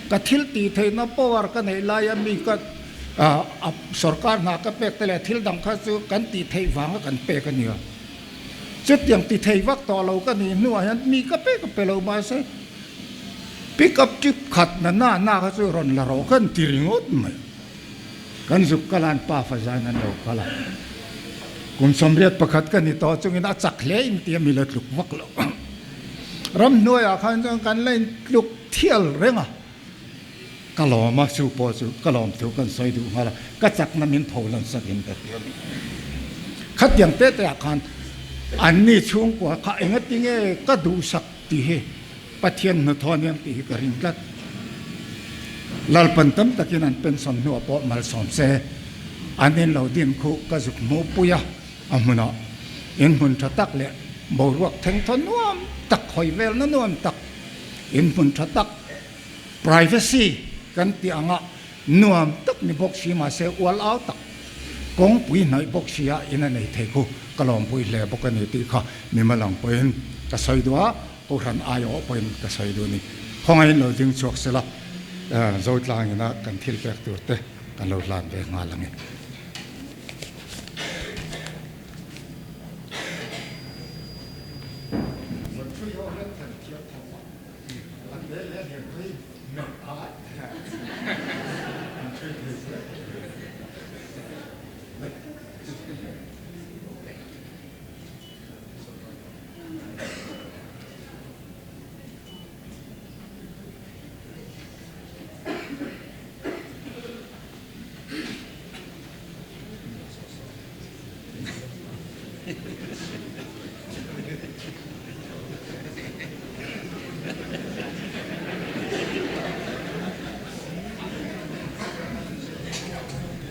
Ka thil tih theihna power ka neih laia mi ka a sorkar hna ka pek te leh thil dang kha chu kan tih theih vanga kan pek a nia. Chutiang ti thei vak tawh lo ka nih hnuah hian mi ka pe ka pe lo mahse pick up trip khat na na na kha chu rawn la rawh kan ti ringawt mai. Kan zuk kal a an pa fazain an lo kal a. Kum 81 ka ni tawh chungin a chak hle in tia mi la tluk vak lo. Ramhnuaiah khan chuan kan la intluk thial reng a. Ka lawm a, chu pawh chu ka lawm thu kan sawi duh nghal a, ka chakna min tho lan sak in ka hria a ni. Khatiang te te ah khan anni chhungkua kha engati nge ka duhsak tih hi Pathian hnathawh aniang tih hi ka ring tlat. Lalpan tam takin an pension hnuah pawh malsawm se. An in lo din khuh ka zuk hmuh pui a, a hmunah in hmun tha tak leh boruak thengthaw nuam tak hawi velna nuam tak, in hmun tha tak, privacy kan tih anga nuam tak ni bawk si mahse ual au tak kawngpui hnaih bawk sia in a nei thei khu ka lawmpui hle bawk a ni tih kha mimal ang pawhin ka sawi duh a, Kohhran aiawh pawhin ka sawi duh a ni. Khawngaihin lo ding chhuak sela Zotlang ina kan thil pek tur te kan lo hlan ve nghal ang e.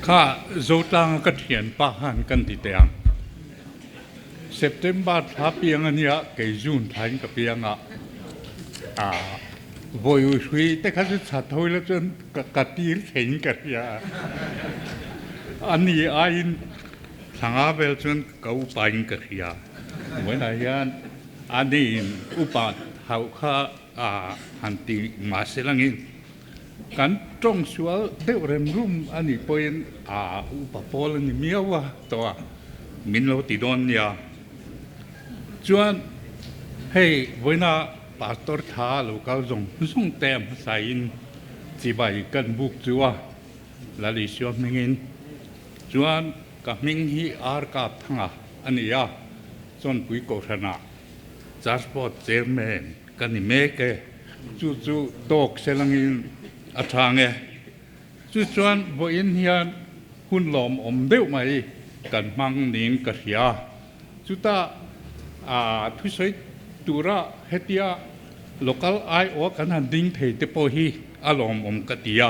Kha Zotlanga ka thianpa khan kan ti teh ang. September thla piang a nia, kei June thla in ka piang a. Ah, vawi hrui te kha chu chhat ho ila chuan ka tir theiin ka hria a. A ni aiin thla nga vel chuan ka upa in ka hria. Vawiinah hian a niin upa hauh kha han ti mahse langin kan tawng sual deuh rem rum a nih pawhin upa pawl a ni miau a tawh a, min lo ti dawn nia. Chuan hei vawiina Pastor tha lo kal zawng zawng te a hmasain chibai kan buk chu a, Lal Isua hmingin. Chuan ka hming hi Ar Kap Thanga a ni a, Chawnpui Kohhranah Church Board Chairman ka ni mek e. Chu chu tawk selangin a chhang e. Chu chuan vawiin hian hun lawmawm deuh mai kan hmang niin ka hria. Chuta thusawi tura hetia local aiawh kan han ding thei te pawh hi a lawmawm ka ti a.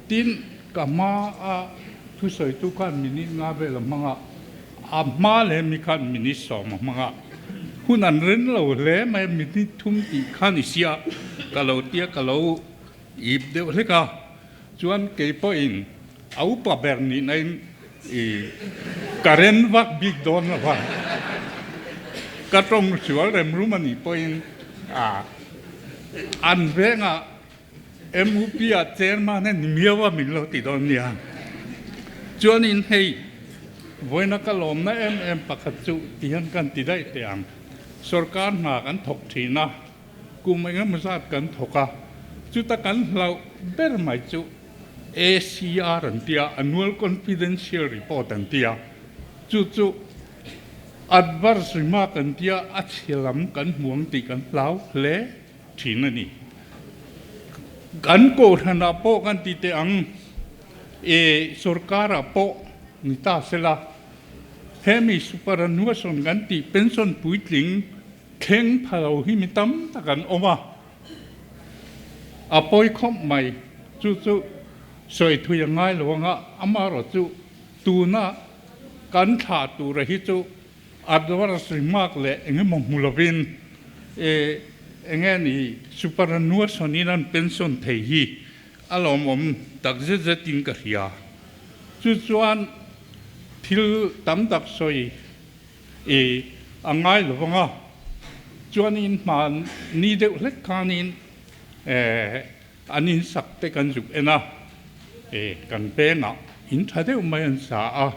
Tin, ka hma a thusawitu khan minute nga vel a hmang a, a hma leh mi khan minute sawm a hmang a. Hun an ren lo hle mai a, minute thum tih kha ni sia ka lo tia ka lo ip deuh hlek a. Chuan kei pawhin a upa ber nihna in i ka ren vak bik dawn lo va, ka tawng sual rem rum a nih pawhin a an vengah MUP ah chairman a ni miau a min lo ti dawn nia. Chuanin hei vawiina ka lawmna em em pakhat chu tihian kan ti daih teh ang. Sorkar hna kan thawk thin a, kum engemaw zat kan thawk a, chuta kan hlauh ber mai chu ACR an ti a, Annual Confidential Report an ti a, chu chu adverse remark an ti a, a chhe lam kan hmu ang tih kan hlau hle thin a ni. Kan kohhranah pawh kan ti teh ang, e sorkarah pawh ni ta sela, hemi superannuation kan tih pension puitling thleng pha lo hi mi tam tak an awm a, a pawi khawp mai. Chu chu sawi thui a ngai lo anga, amaherawhchu tuna kan thlah tura hi chu adverse remark leh eng emaw hmu lovin e eng nge ni superannuation in an pension thei hi a lawmawm tak zet zet in ka hria. Chu chuan thil tam tak sawi e a ngai lo vang a, chuanin hman ni deuh hlek khanin e an insak te kan zuk en a, e kan pengah in tha deuh mai an sa a.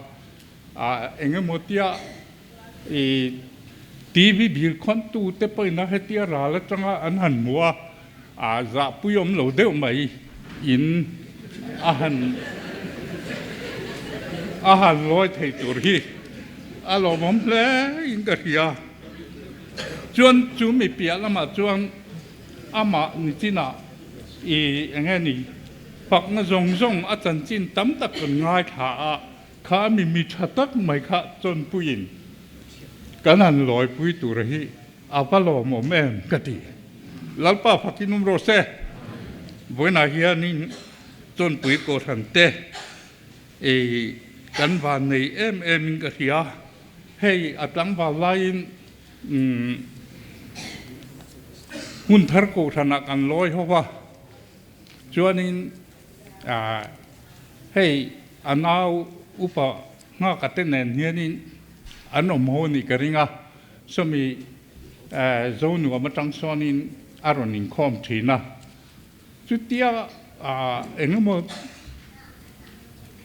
A eng emaw tia i TV bil khawntu te pawhin a hetia ral atanga an han hmu a, a zahpui awm lo deuh mai in a han a han lawi thei tur hi a lawmawm hle in ka hria. Chuan chu mi piah lamah chuan amah nichinah i eng nge ni fakna zawng zawng a chanchin tam tak kan ngaithla a. Kha mi mi tha tak mai kha chawnpuiin kan han lawipui tur hi a va lawmawm em ka ti. Lalpa fakin awm rawh se. Vawiinah hianin chawnpui kohhran te i Kan van nei em em in ka hria. Hei a tlangval laiin hmun thar kohhranah kan lawi ho va, chuanin hei a nau upa nghaka te nen hianin an awm ho nih ka ring a, sawmi Zonuam atang sawnin a rawn inkhawm thin a. Chutia engemaw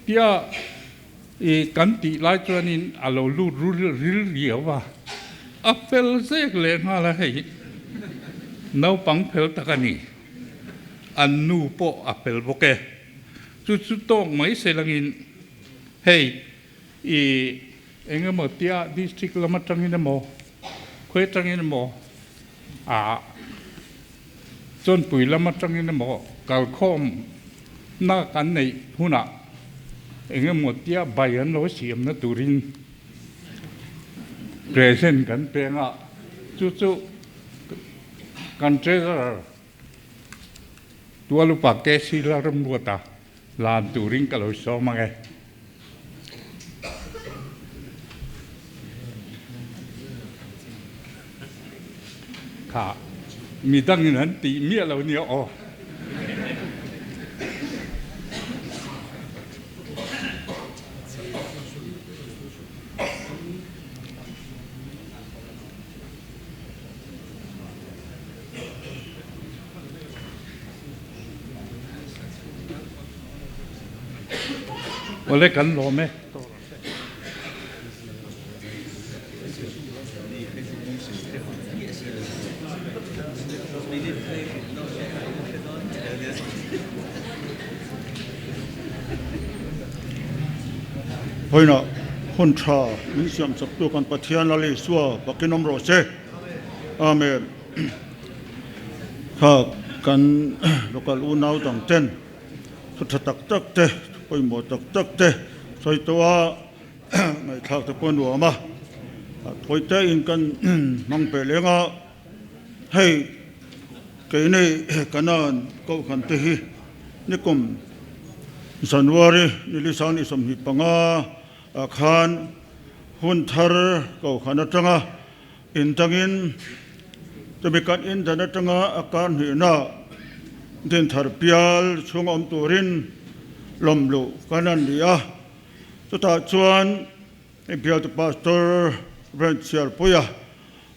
tia i kan tih lai chuanin a lo lut ril riau a, a fel zek leh nghal a hei naupang fel tak a ni, an nu pawh a fel bawk e. Chu chu tawk mai se langin hei i engemaw tia district lam atangin emaw khawi atangin emaw a Chawnpui lam atangin emaw kalkhawmna kan neih hunah eng emaw tia bai an lo siamna turin present kan peng a, chu chu kan treasurer Tualupa KC Lalramruata lan turin ka lo sawm ang e. Kha midangin an tih miah lo nia aw. Awle kan lawm e. Vawiinah hun tha min siam chaktu kan Pathian Lal Isua bakin awm rawh se. Amen. Kha kan local unau dang ten thu tha tak tak te, thu pawimawh tak tak te sawi tawh a, ngaihthlak te pawh a nuam a. Thawi te in kan hmang peh leng a, hei keini Kanan Kohhran te hi nikum January ni li sang ni 25 ah khan hun thar Kohhran atanga Intangin chumi kan indan atanga a kar hnihna dinthar pial chhunga awm turin lawm luh kan an ni a. Chutah chuan bialtu pastor Branch Sialpuia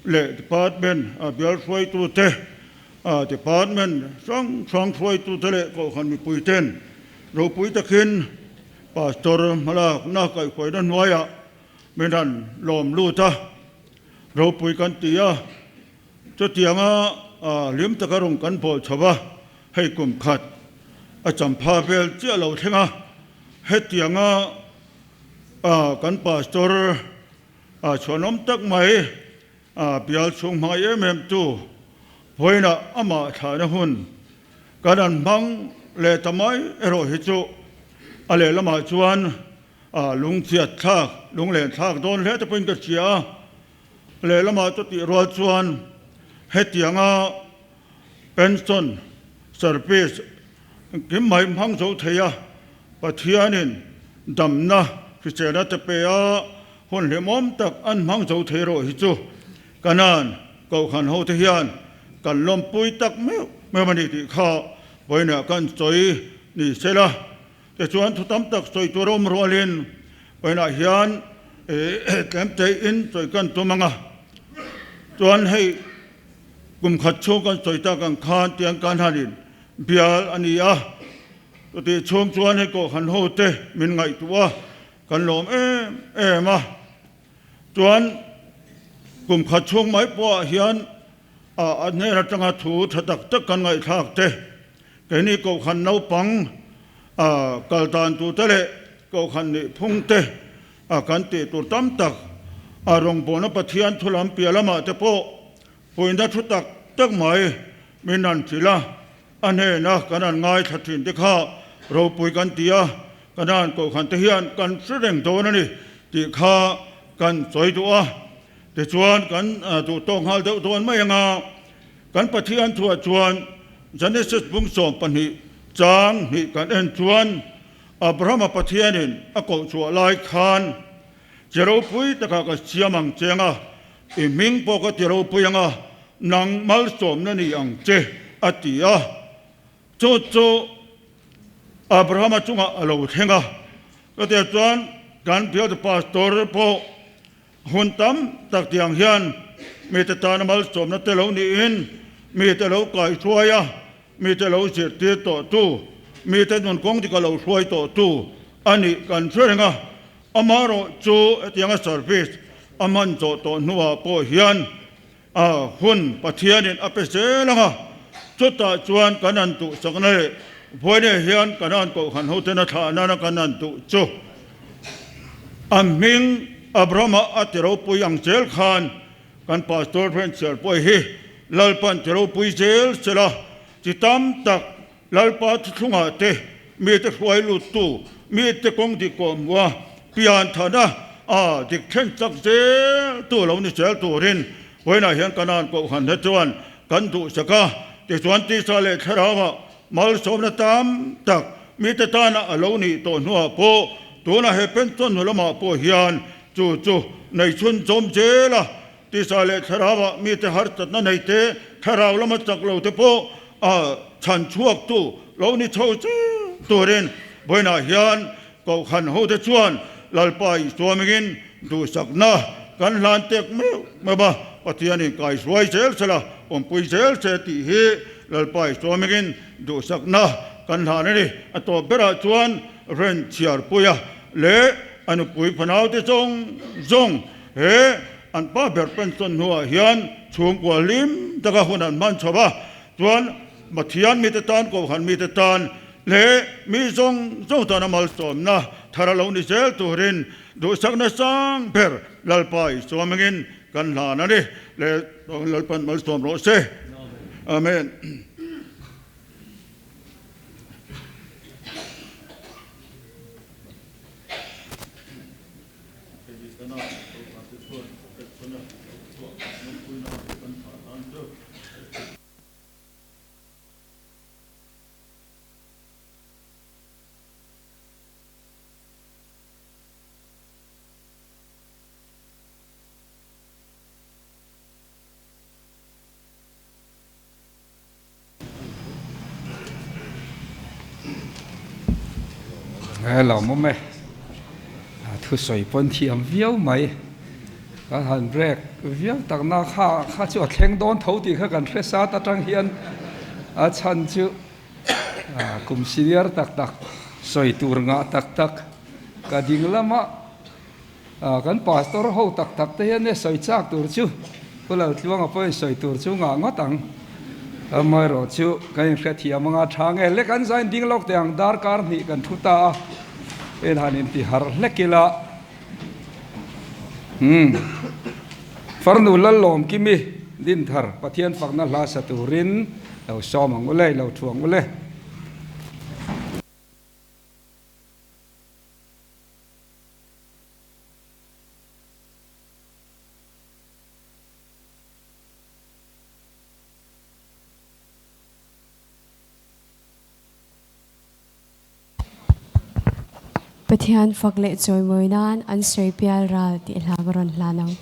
leh department a bial hruaitute, department hrang hrang hruaitute leh kohhran mipuiten ropui takin pastor hmalakna kaihhruaina hnuaiah min han lawm lut a. Ropui kan ti a, chutianga hlim taka rawng kan bawl chho a, hei kum khat a champha vel chiah lo thleng a, hetianga kan pastor chhuanawm tak mai bial chhung hmangaih em em tu vawiinah amah thlahna hun kan han hmang leh ta mai erawh hi chu a lehlamah chuan A lungchhiat thlak, lunglen thlak dawn hle te pawhin ka hria a, lehlamah chu tih rual chuan hetianga pension service kim mai hmang zo thei a, Pathianin damna hriselna te pe a, hun hlimawm tak an hmang zo thei rawh hi chu Kanan Kohhran ho te hian kan lawmpui tak meuh meuh a ni tih kha vawiinah kan sawi ni sela. Tichuan thu tam tak sawi tur a awm rualin vawiinah hian tlem teiin sawi kan tum ang a, chuan hei kum khat chhung kan sawi tak ang khan tiang kan hanin bial a ni a, chutih chhung chuan hei Kohhran hote min ngaihtuah a, kan lawm em em a, chuan kum khat chhung mai pawhah hian a hnen atanga thu tha tak tak kan ngaihthlak te. Keini Kohhran naupang kal dan turte leh Kohhran nih phungte kan tih tur tam tak a rawngbawlna Pathian thu lam piah lamah te pawh puihna thu tak tak mai min han hrilh a, a hnena kan han ngaithla thin te kha ropui kan ti a, kan han Kohhran te hian kan hre reng dawn a ni tih kha kan sawi duh a. Tichuan kan duh tawk nghal deuh dawn mai ang a. Kan Pathian thuah chuan Genesis bung 12 chang hnih kan en chuan. Abrahama Pathianin a koh chhuah lai khan, Che ropui takah ka siam ang che anga, i hming pawh ka ti ropui anga, nang malsawmna ni ang che, a ti a. Chu chu Abrahama chungah a lo thleng a. Chutiang chuan kan bialtu pastor pawh Hun tam tak tiang hian mite tana malsawmna te lo niin mite lo kaihruai a, mite lo zirtir tawhtu, mite nun kawng dik a lo hruai tawhtu a nih kan hre reng a. Amaherawh chu hetianga service a hman zawh tawh hnuah pawh hian a hun Pathianin a pe zel ang a, chutah chuan kan han duhsakna leh vawiinah hian kan han kohhran hoten a thlah nana kan han duh chu a hming Abrahama a ti ropui ang zel khan kan Pastor friend chhiar pawh hi Lalpan ti ropui zel sela chi tam tak Lalpa thuthlungah te mite hruai luttu, mite kawng dik kawh hmuh a, pian thana a dik thlen chak zel tu lo ni zel turin vawiinah hian Kanaan kohhran te chuan kan duhsak a, tichuan tisa leh thlarauah malsawmna tam tak mite tana a lo nih tawh hnuah pawh tunah he pension hnu lamah pawh hian chu chu nei chhun chawm zel a, tisa leh thlarauah mite harsatna nei te, thlarau lama chak lo te pawh A chhan chhuaktu lo ni chho zel turin vawiinah hian Kohhran hote chuan Lalpa Isua mingin duhsakna kan hlan tek meuh meuh a, Pathianin kaihruai zel sela, awmpui zel se tih hi Lalpa Isua mingin duhsakna kan hlan a ni. A tawp berah chuan Ren Chhiarpuia leh a nupui fanaute zawng zawng he an pa ber pension hnuah hian chhungkua hlim taka hun an hman chho a, chuan Pathian mite tan, Kohhran mite tan leh mi zawng zawng tana malsawmna thar a lo ni zel turin duhsakna sang ber Lalpa Isua hmingin kan hlan a ni. Leh Lalpan malsawm rawh se. Amen. He lo mawm e, a thusawi pawn thiam viau mai, kan han break viau tak na kha kha chu a thleng dawn tho tih kha kan hre sat atang hian a chhan chu kum senior tak tak sawi tur ngah tak tak ka ding lama kan pastor ho tak tak te hian e sawi chak tur chu Pu Laltluanga pawhin sawi tur chu ngah ngawt ang. Amaherawh chu kan inhrethiam anga tha nge hlek an zain ding lawk teh ang darkar hnih kan thu ta a, en han inti harh hlek ila. Umm. Farnu Lallawmkimi Dinthar Pathian fakna hla sa turin lo sawm ang ule, lo thu ang ule. Pathian fak leh chawimawi nan an sawi pial ral tih hla ka rawn hlan ang.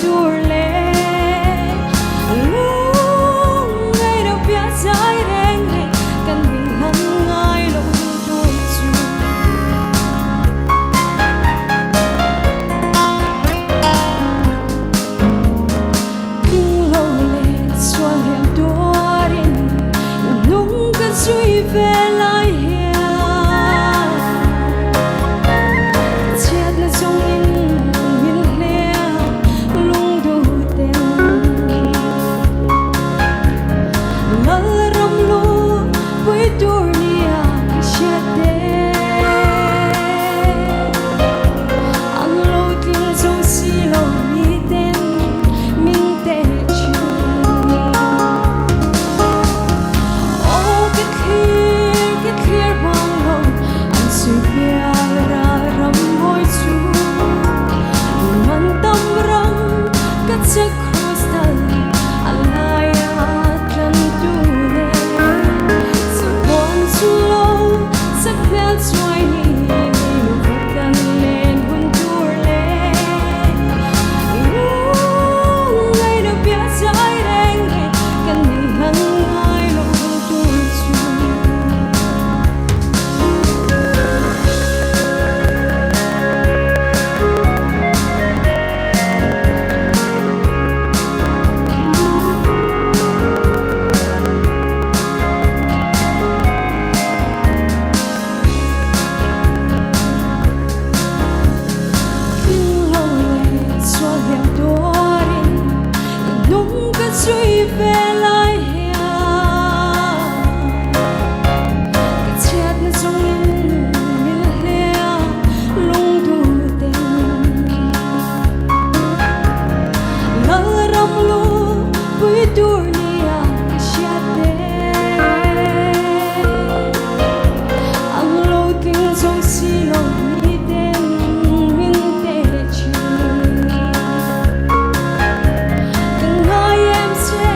tur le Lungngai lo piah zai reng reng kan min hlan ngai loh hun tur chu. Tling lo leh sual hliam tuarin nung ka zui ve lai hian ka chhiatna chungin min hliam lungduh ten Lal ram lu pui tur nia ka hriat te An lo tling zo si lo mi ten min teh thin. Aw ka thlir, ka thlir bang lo, an sawi pial ral ram mawi chu. Man tam ram ka che crystal a laia tlan tu le. Sabuan chu lo chak hmel chuai ni nei lo va kan len hun tur le. Lungngai lo bia chai reng reng kan min hlan ngai lo hun tur chu. Tling lo leh sual hliam tuarin nung ka zui ve lai hian ka chhiatna chungin min hliam lungduh ten Lal ram lu pui tur nia ka hriat te Ang lo tling zo si lo mi ten min teh thin. Ka ngai em che,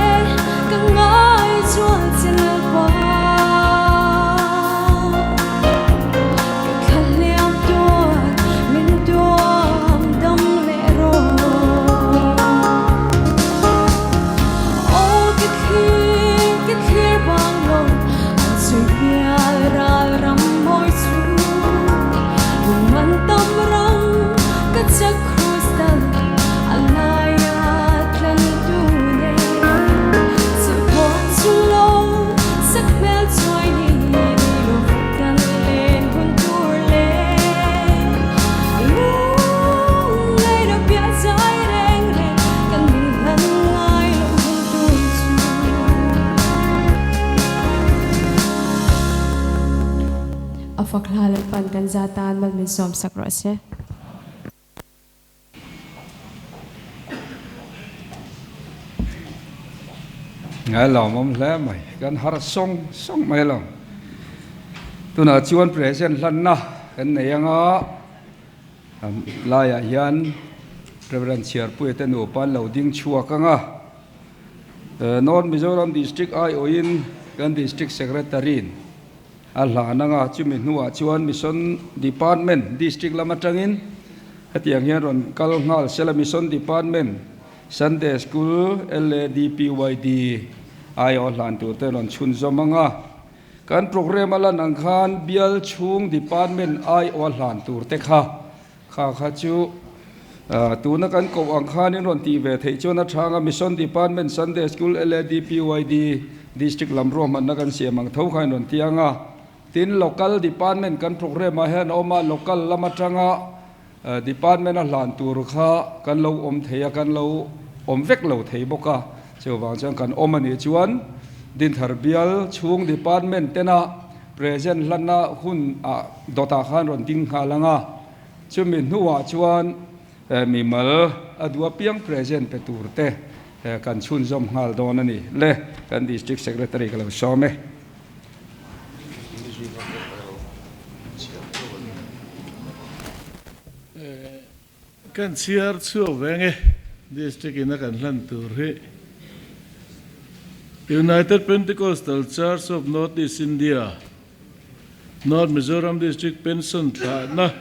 ka ngai chuan che Lalpa. Ka thla hliam tuar, min tuam dam leh rawh. Aw ka thlir, ka thlir bang lo, an sawi hmial ral ram mawi chu. Lungman tam ram ka chak crystal a laia tlan tu nen. Chawlhbawn chu lo sak hmel chuai ni nei lo kan len hun tur le. Lungngai lo piah zai reng reng kan min hlan ngai lo hun tur chu. A fak hla Lalpan kan za tan mal min sawm sak rawh se. Ngai lawmawm hle mai, kan har sawng sawng mai lo. Tunah chuan present hlanna kan nei anga laiah hian Reverend Chhiarpuia te nupa an lo ding chhuak anga North Mizoram District aiawhin kan District Secretary-in A hlan anga chumi hnuah chuan Mission Department District lam atangin hetiang hian rawn kal nghal sela Mission Department Sunday School LADPYD aiawh hlan tur te rawn chhunzawm anga kan programme a lan ang khan bial chhung Department aiawh hlan tur te kha Kha kha chu tuna kan koh ang khanin rawn tih ve theih chuan a chhang a, Mission Department Sunday School LADPYD District lam ruahmanna kan siam ang tho khain rawn ti ang a. Tin, Local Department kan programme ah hian a awm a, Local lam atanga Department a hlan tur kha kan lo awm thei a, kan lo awm vek lo thei bawk a. Chuvang chuan kan awm a nih chuan Dinthar bial chhung Department tena Present hlanna hun ah dawtah khan rawn ding nghal ang a, chumi hnuah chuan mimal a duh apiang present pe tur te kan chhunzawm nghal dawn a ni le, kan District Secretary ka lo sawm e. Kan chhiar chhuak ve nge District in a kan hlan tur hi United Pentecostal Church of North East India, North Mizoram District Pension thlahna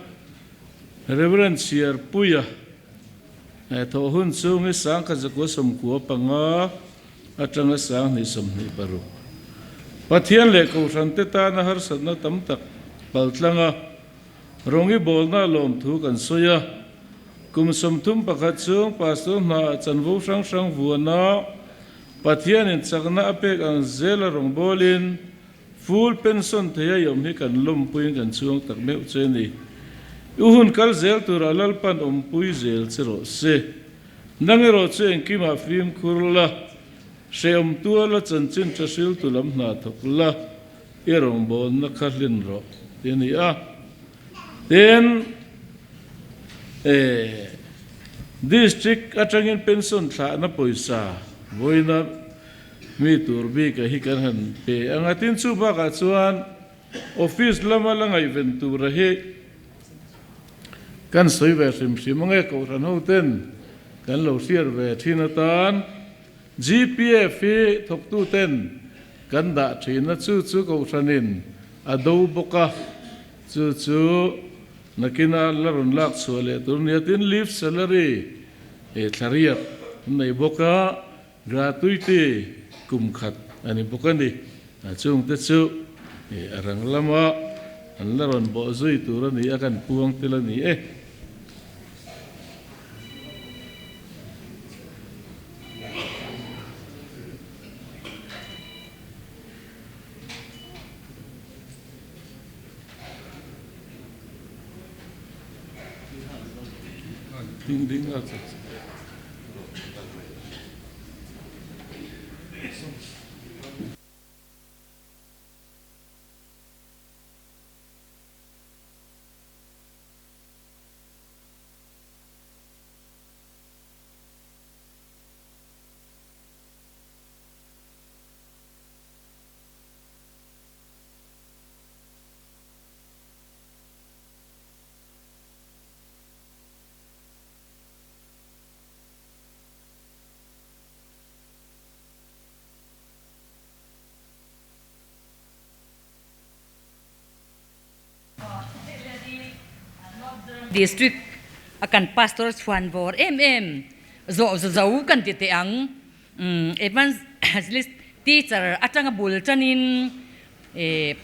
Rev. Chhiarpuia. Thawh hun chhung hi 1995 atanga 2026. Pathian leh Kohhrante tana harsatna tam tak paltlang a, rawng i bawlna lawmthu kan sawi a. Kum 31 chhung Pastor hnaah chanvo hrang hrang vuana Pathianin chakna a pek ang zela rawngbawlin Full pension thei a i awm hi kan lawmpuiin kan chhuang tak meuh che a ni. I hun kal zel turah Lalpan awmpui zel che rawh se. Nang erawh chu engkimah fimkhur la, hrehawm tuala chanchin tha hriltu lam hna thawk la, i rawngbawlna kha hlin rawh ti a ni a. Tin, eh, District atangin pension thlahna pawisa vawiina Mi tur bik a hi kan han pe ang a, tin chu bakah chuan office lama la ngaihven tura hi kan sawi ve hrim hrim ang e, Kohhran ho ten kan lo hriat ve thin atan GPF hi thawktu ten kan dah thin a, chu chu Kohhranin a do bawk a, chu chu nakina la rawn lak chhuah leh tur nia, tin leave salary thlariat an nei bawk a. Gratuity kum khat a ni bawk a ni. A chungte chu a rang lama an la rawn bawh zui tur a ni a, kan puang tel a ni e. Ding ding a. District a kan pastor chhuan vawr em em zawh zo kan ti teh ang. Evangelist teacher atanga bul tanin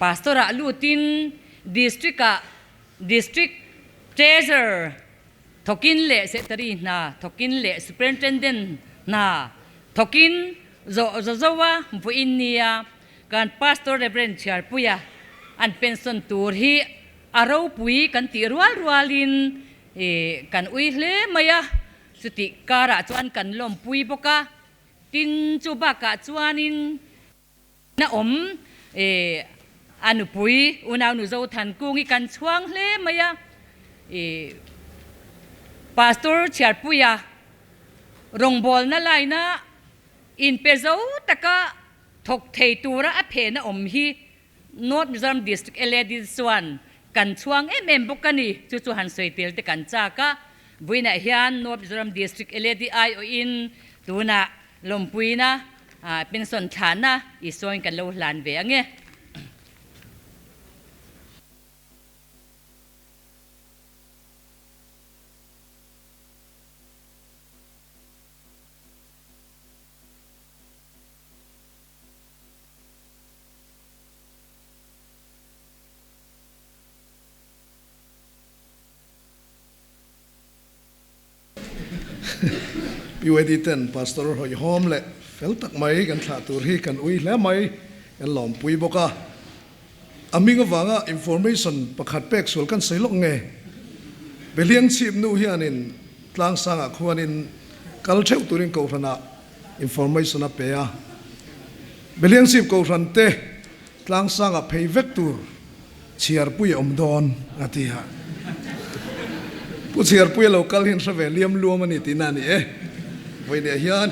pastor ah lutin district ah district treasurer thawkin leh secretary hna thawkin leh superintendent hna thawkin zawh zo zo a vawiin nia kan pastor Reverend Chhiarpuia an pension tur hi a ropui kan tih rual rualin kan ui hle mai a. Chutih karah chuan kan lawmpui bawk a, tin chu bakah chuanin na awm eh a nupui unaunu Zothankung hi kan chhuang hle mai a, eh Pastor Chhiarpuia rawngbawlna laina inpe zo taka thawk thei tura a phehna awm hi North Mizoram District LAD chuan kan chhuang em em bawk a ni. Chu chu han sawi tel te kan chak a. Vawiinah hian North Mizoram District LAD aiawhin tunah lawmpuina pension thlahna Isuain kan lo hlan ve ang e. PYD ten Pastor hawihhawm leh fel tak mai kan thlah tur hi kan ui hle mai, kan lawmpui bawk a. A hming avanga information pakhat pek sual kan sawi lawk nge? Behliang chhip nu hianin tlangsangah khuanin kal theuh turin kohhranah Information a pe a, Beliangchhip Kohhran te tlangsanga phei vek tur chhiarpui a awm dawn a ti a. Pu chhiarpui a lo kal hian hre ve liam luam a ni tihna a ni e. Vawiinah hian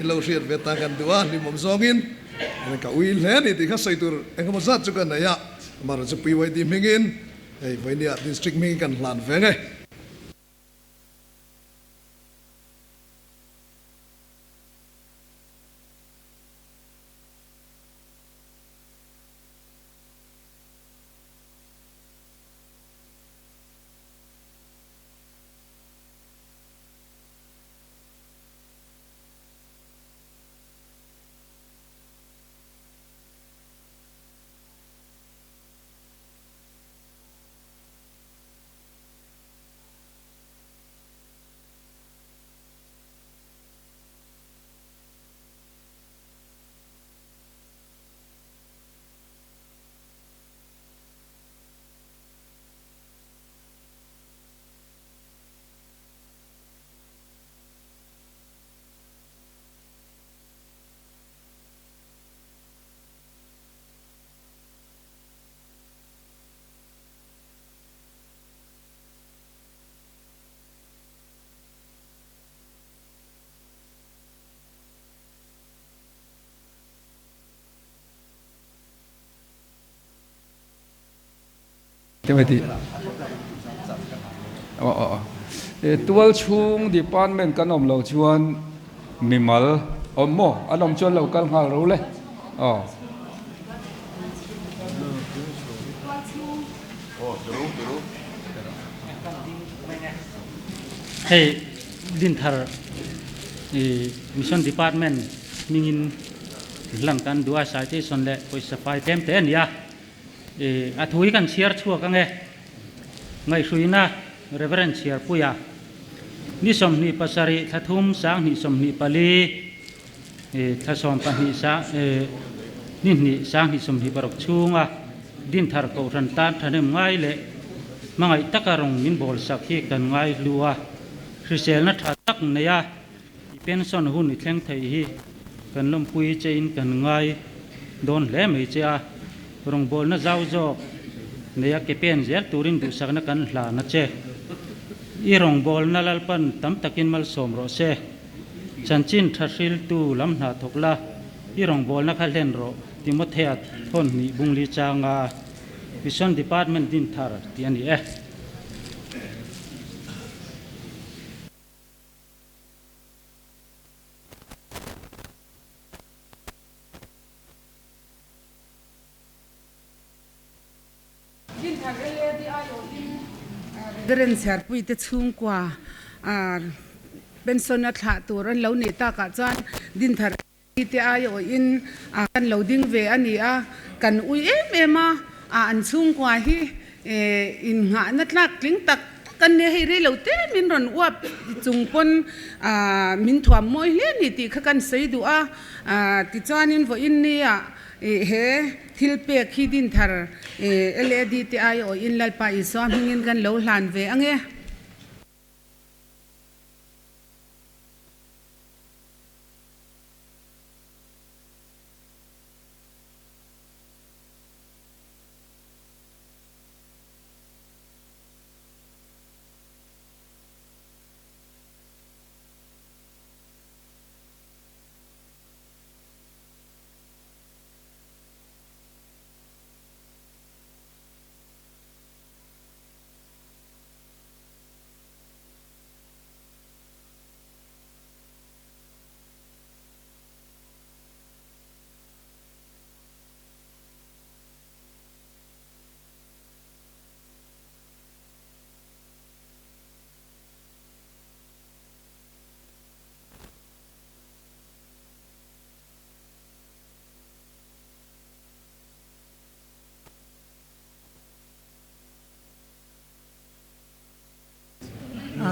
in lo hriat ve ta kan duh a, hlimawm zawngin ka ui hle a ni tih kha sawi tur engemaw zat chu ka nei a, amaherawhchu PYD hmingin hei vawiinah District hmingin kan hlan veng e. Tlem ti. Aw aw aw. Tual chhung department kan awm lo chuan mimal awm maw? An awm chuan lo kal nghal ro le. Aw. Hei Dinthar Mission Department hmingin hlan kan duh a, citation leh pawisa fai tlem te a ni a. A thu hi kan chhiar chhuak ange. Ngaihhruina Reverend Chhiarpuia, Ni 27 thla thum 2024, thla 12 sang ni hnih 2026 chhunga Dinthar Kohhran tan thahnem ngai leh hmangaih taka rawng min bawl sak hi kan ngai hlu a, hriselna tha tak neia i pension hun i thleng theih hi kan lawmpui chein kan ngai dawn hle mai che a, rawngbawlna zau zawk neia ke pen zel turin duhsakna kan hlan a che. I rawngbawlna Lalpan tam takin malsawm rawh se. Chanchin tha hriltu lam hna thawk la, i rawngbawlna kha hlen rawh, Timothea thawn hnih bungli changa Mission Department din thar tih a ni e. Dinthar LAD aiawhin Reverend Chhiarpuite chhungkua pension a thlah tur an lo neih takah chuan Dinthar LAD te aiawhin kan lo ding ve a ni a, kan ui em em a, an chhungkua hi innghahna tlak tling tak tak an nia, hei rei lo te min rawn uap chung pawn min thuam mawi hle a ni tih kha kan sawi duh a, tichuanin vawiin nia he thil pek hi Dinthar LAD te aiawhin Lalpa Isua hmingin kan lo hlan ve ange.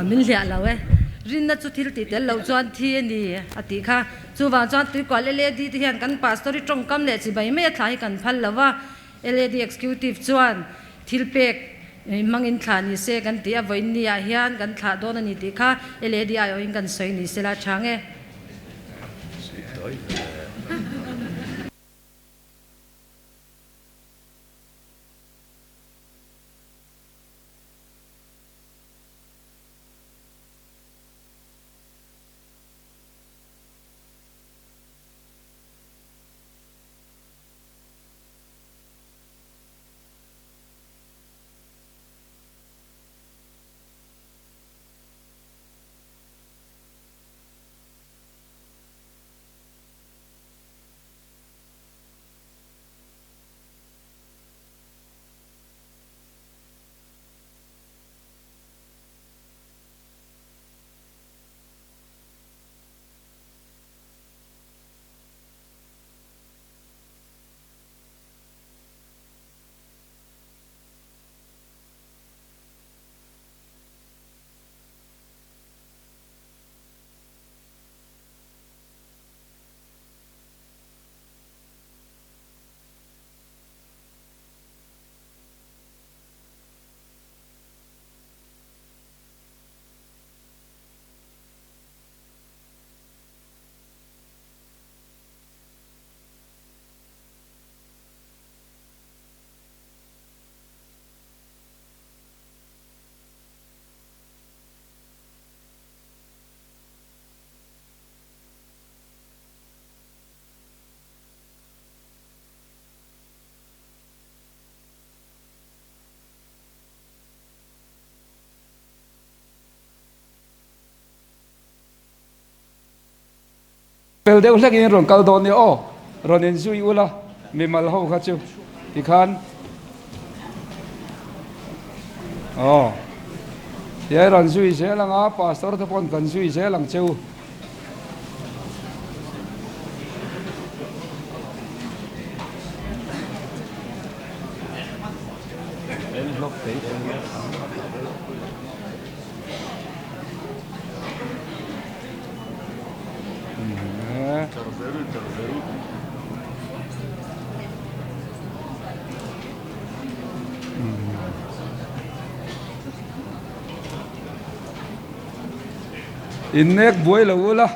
Min hliah lo e. Rinna chu thil tih tel loh chuan thi a ni a tih kha. Chuvang chuan tuikual LAD te hian kan pastor hi tawngkam leh chibai mai a thla hi kan phal lo va. LAD Executive chuan thil pek hmangin thlah ni se kan ti a, vawiin ni ah hian kan thlah dawn a ni tih kha LAD aiawhin kan sawi ni se la chang e. Fel deuh hlek in rawn kal dawn nia aw, rawn in zui ula mimal ho kha chu tikhan aw tiai rawn zui zel anga pastor te pawn kan zui zel ang che u. Innek buai lo ula.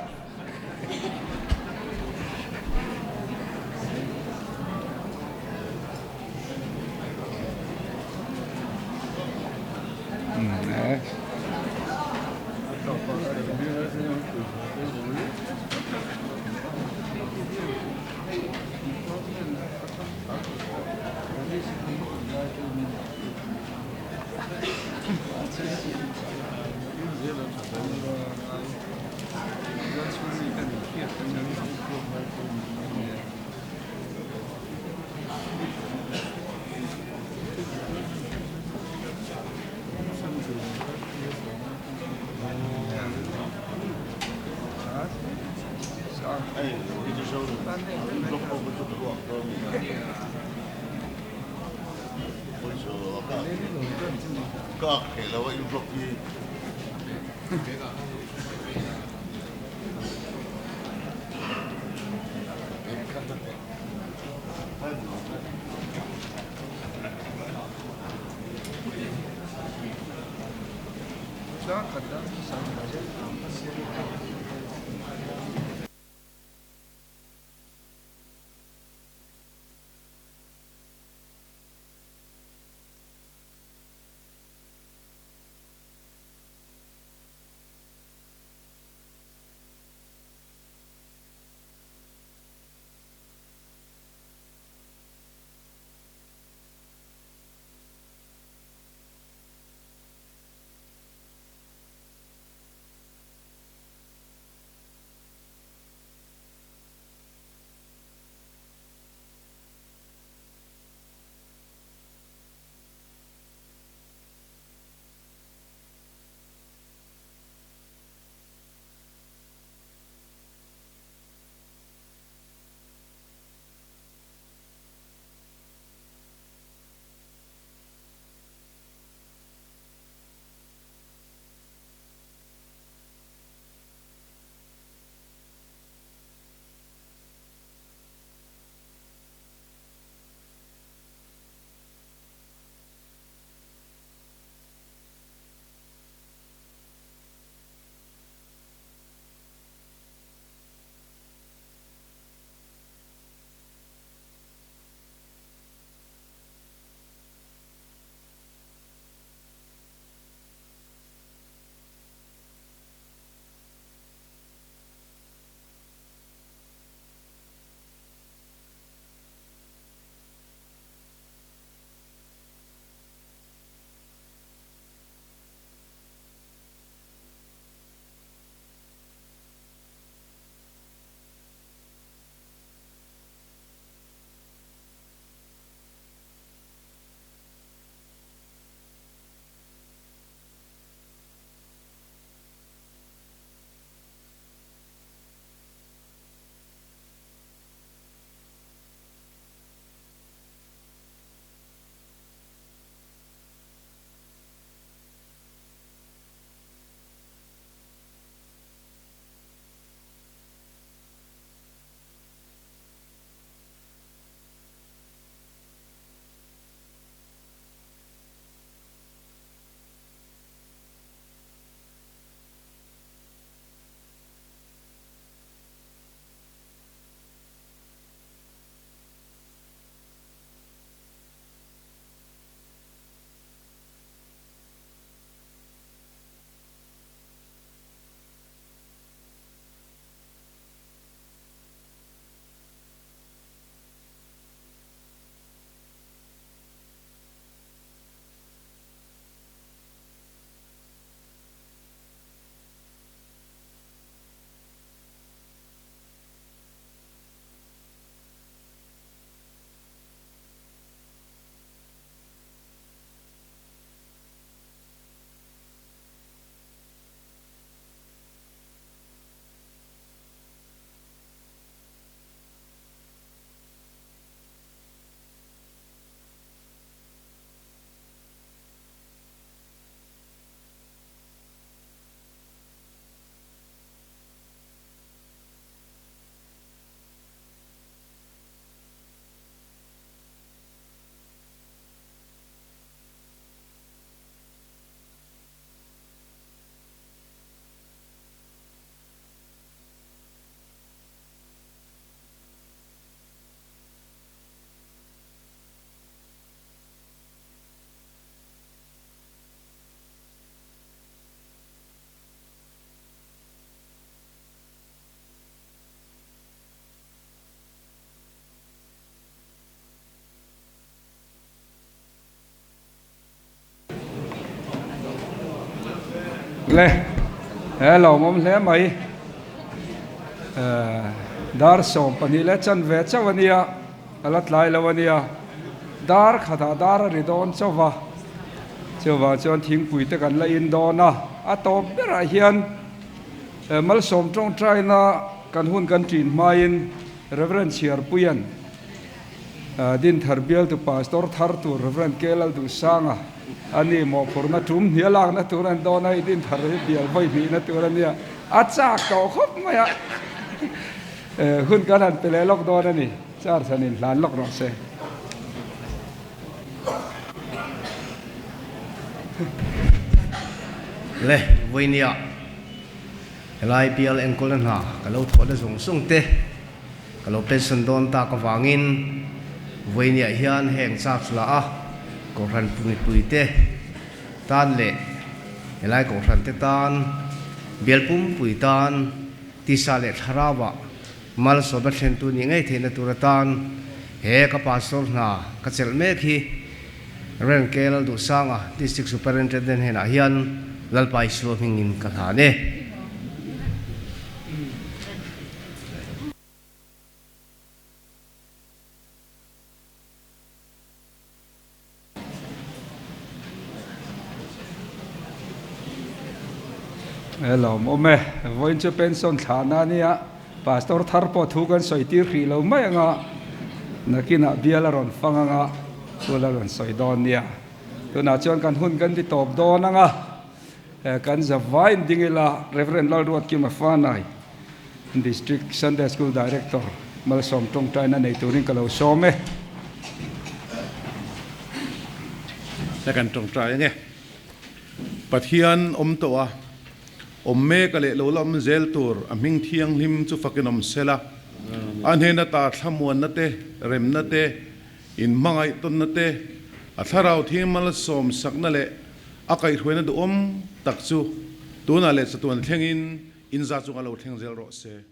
Le, he lawmawm hle mai. Dar 12 leh chanve chauh a nia, a la tlai lo a nia. Dar khatah dar a ri dawn chauh va, chuvang chuan thingpui te kan la in dawn a. A tawp berah hian malsawm tawngtaina kan hun kan ṭin hmain Reverend Chhiarpuia'n Dinthar bialtu Pastor thar tur Rev. K. Lalduhsanga a ni mawhphurhna tum hnih a lakna tur an dawn a, hei Dinthar hi bial vawi hnihna tur a nia, a chak tawh khawp mai a, hun kan han pe leh lawk dawn a ni, charge han inhlan lawk rawh se. Le, vawinia helai bial enkawlna hna ka lo thawhna zawng zawng te, Ka lo pension dawn tak avangin vawiiniah hian heng charge la a Kohhran mipuite tan leh helai Kohhran te tan, bial pumpui tan, tisa leh thlarauah malsawmna thlentu nih ngei theihna tur atan he ka pastor hna ka chelh mek hi Rev. K. Lalduhsanga, District Superintendent hnenah hian Lalpa Isua hmingin ka hlan e. He lawmawm e, vawiin chu pension thlahna a nia, pastor thar pawh thu kan sawi tir hrih lo mai anga, nakinah bial a rawn fang anga thu la rawn sawi dawn nia, tunah chuan kan hun kan ti tawp dawn anga. Kan zavaiin ding ila Rev. Lalruatkima Fanai, District Sunday School Director, Malsawm tawngtaina nei turin ka lo sawm e. Hla kan tawngtai ange. Pathian awm tawh a, awm mek a leh lo la awm zel tur a hming thianghlim chu fakin awm sela, a hnena ta thlamuanna te, remna te, inhmangaih tawnna te, a thlarau thing malsawm sakna leh A kaihhruaina duhawm tak chu tunah leh chatuan thlengin in za chunga lo thleng zel rawh se.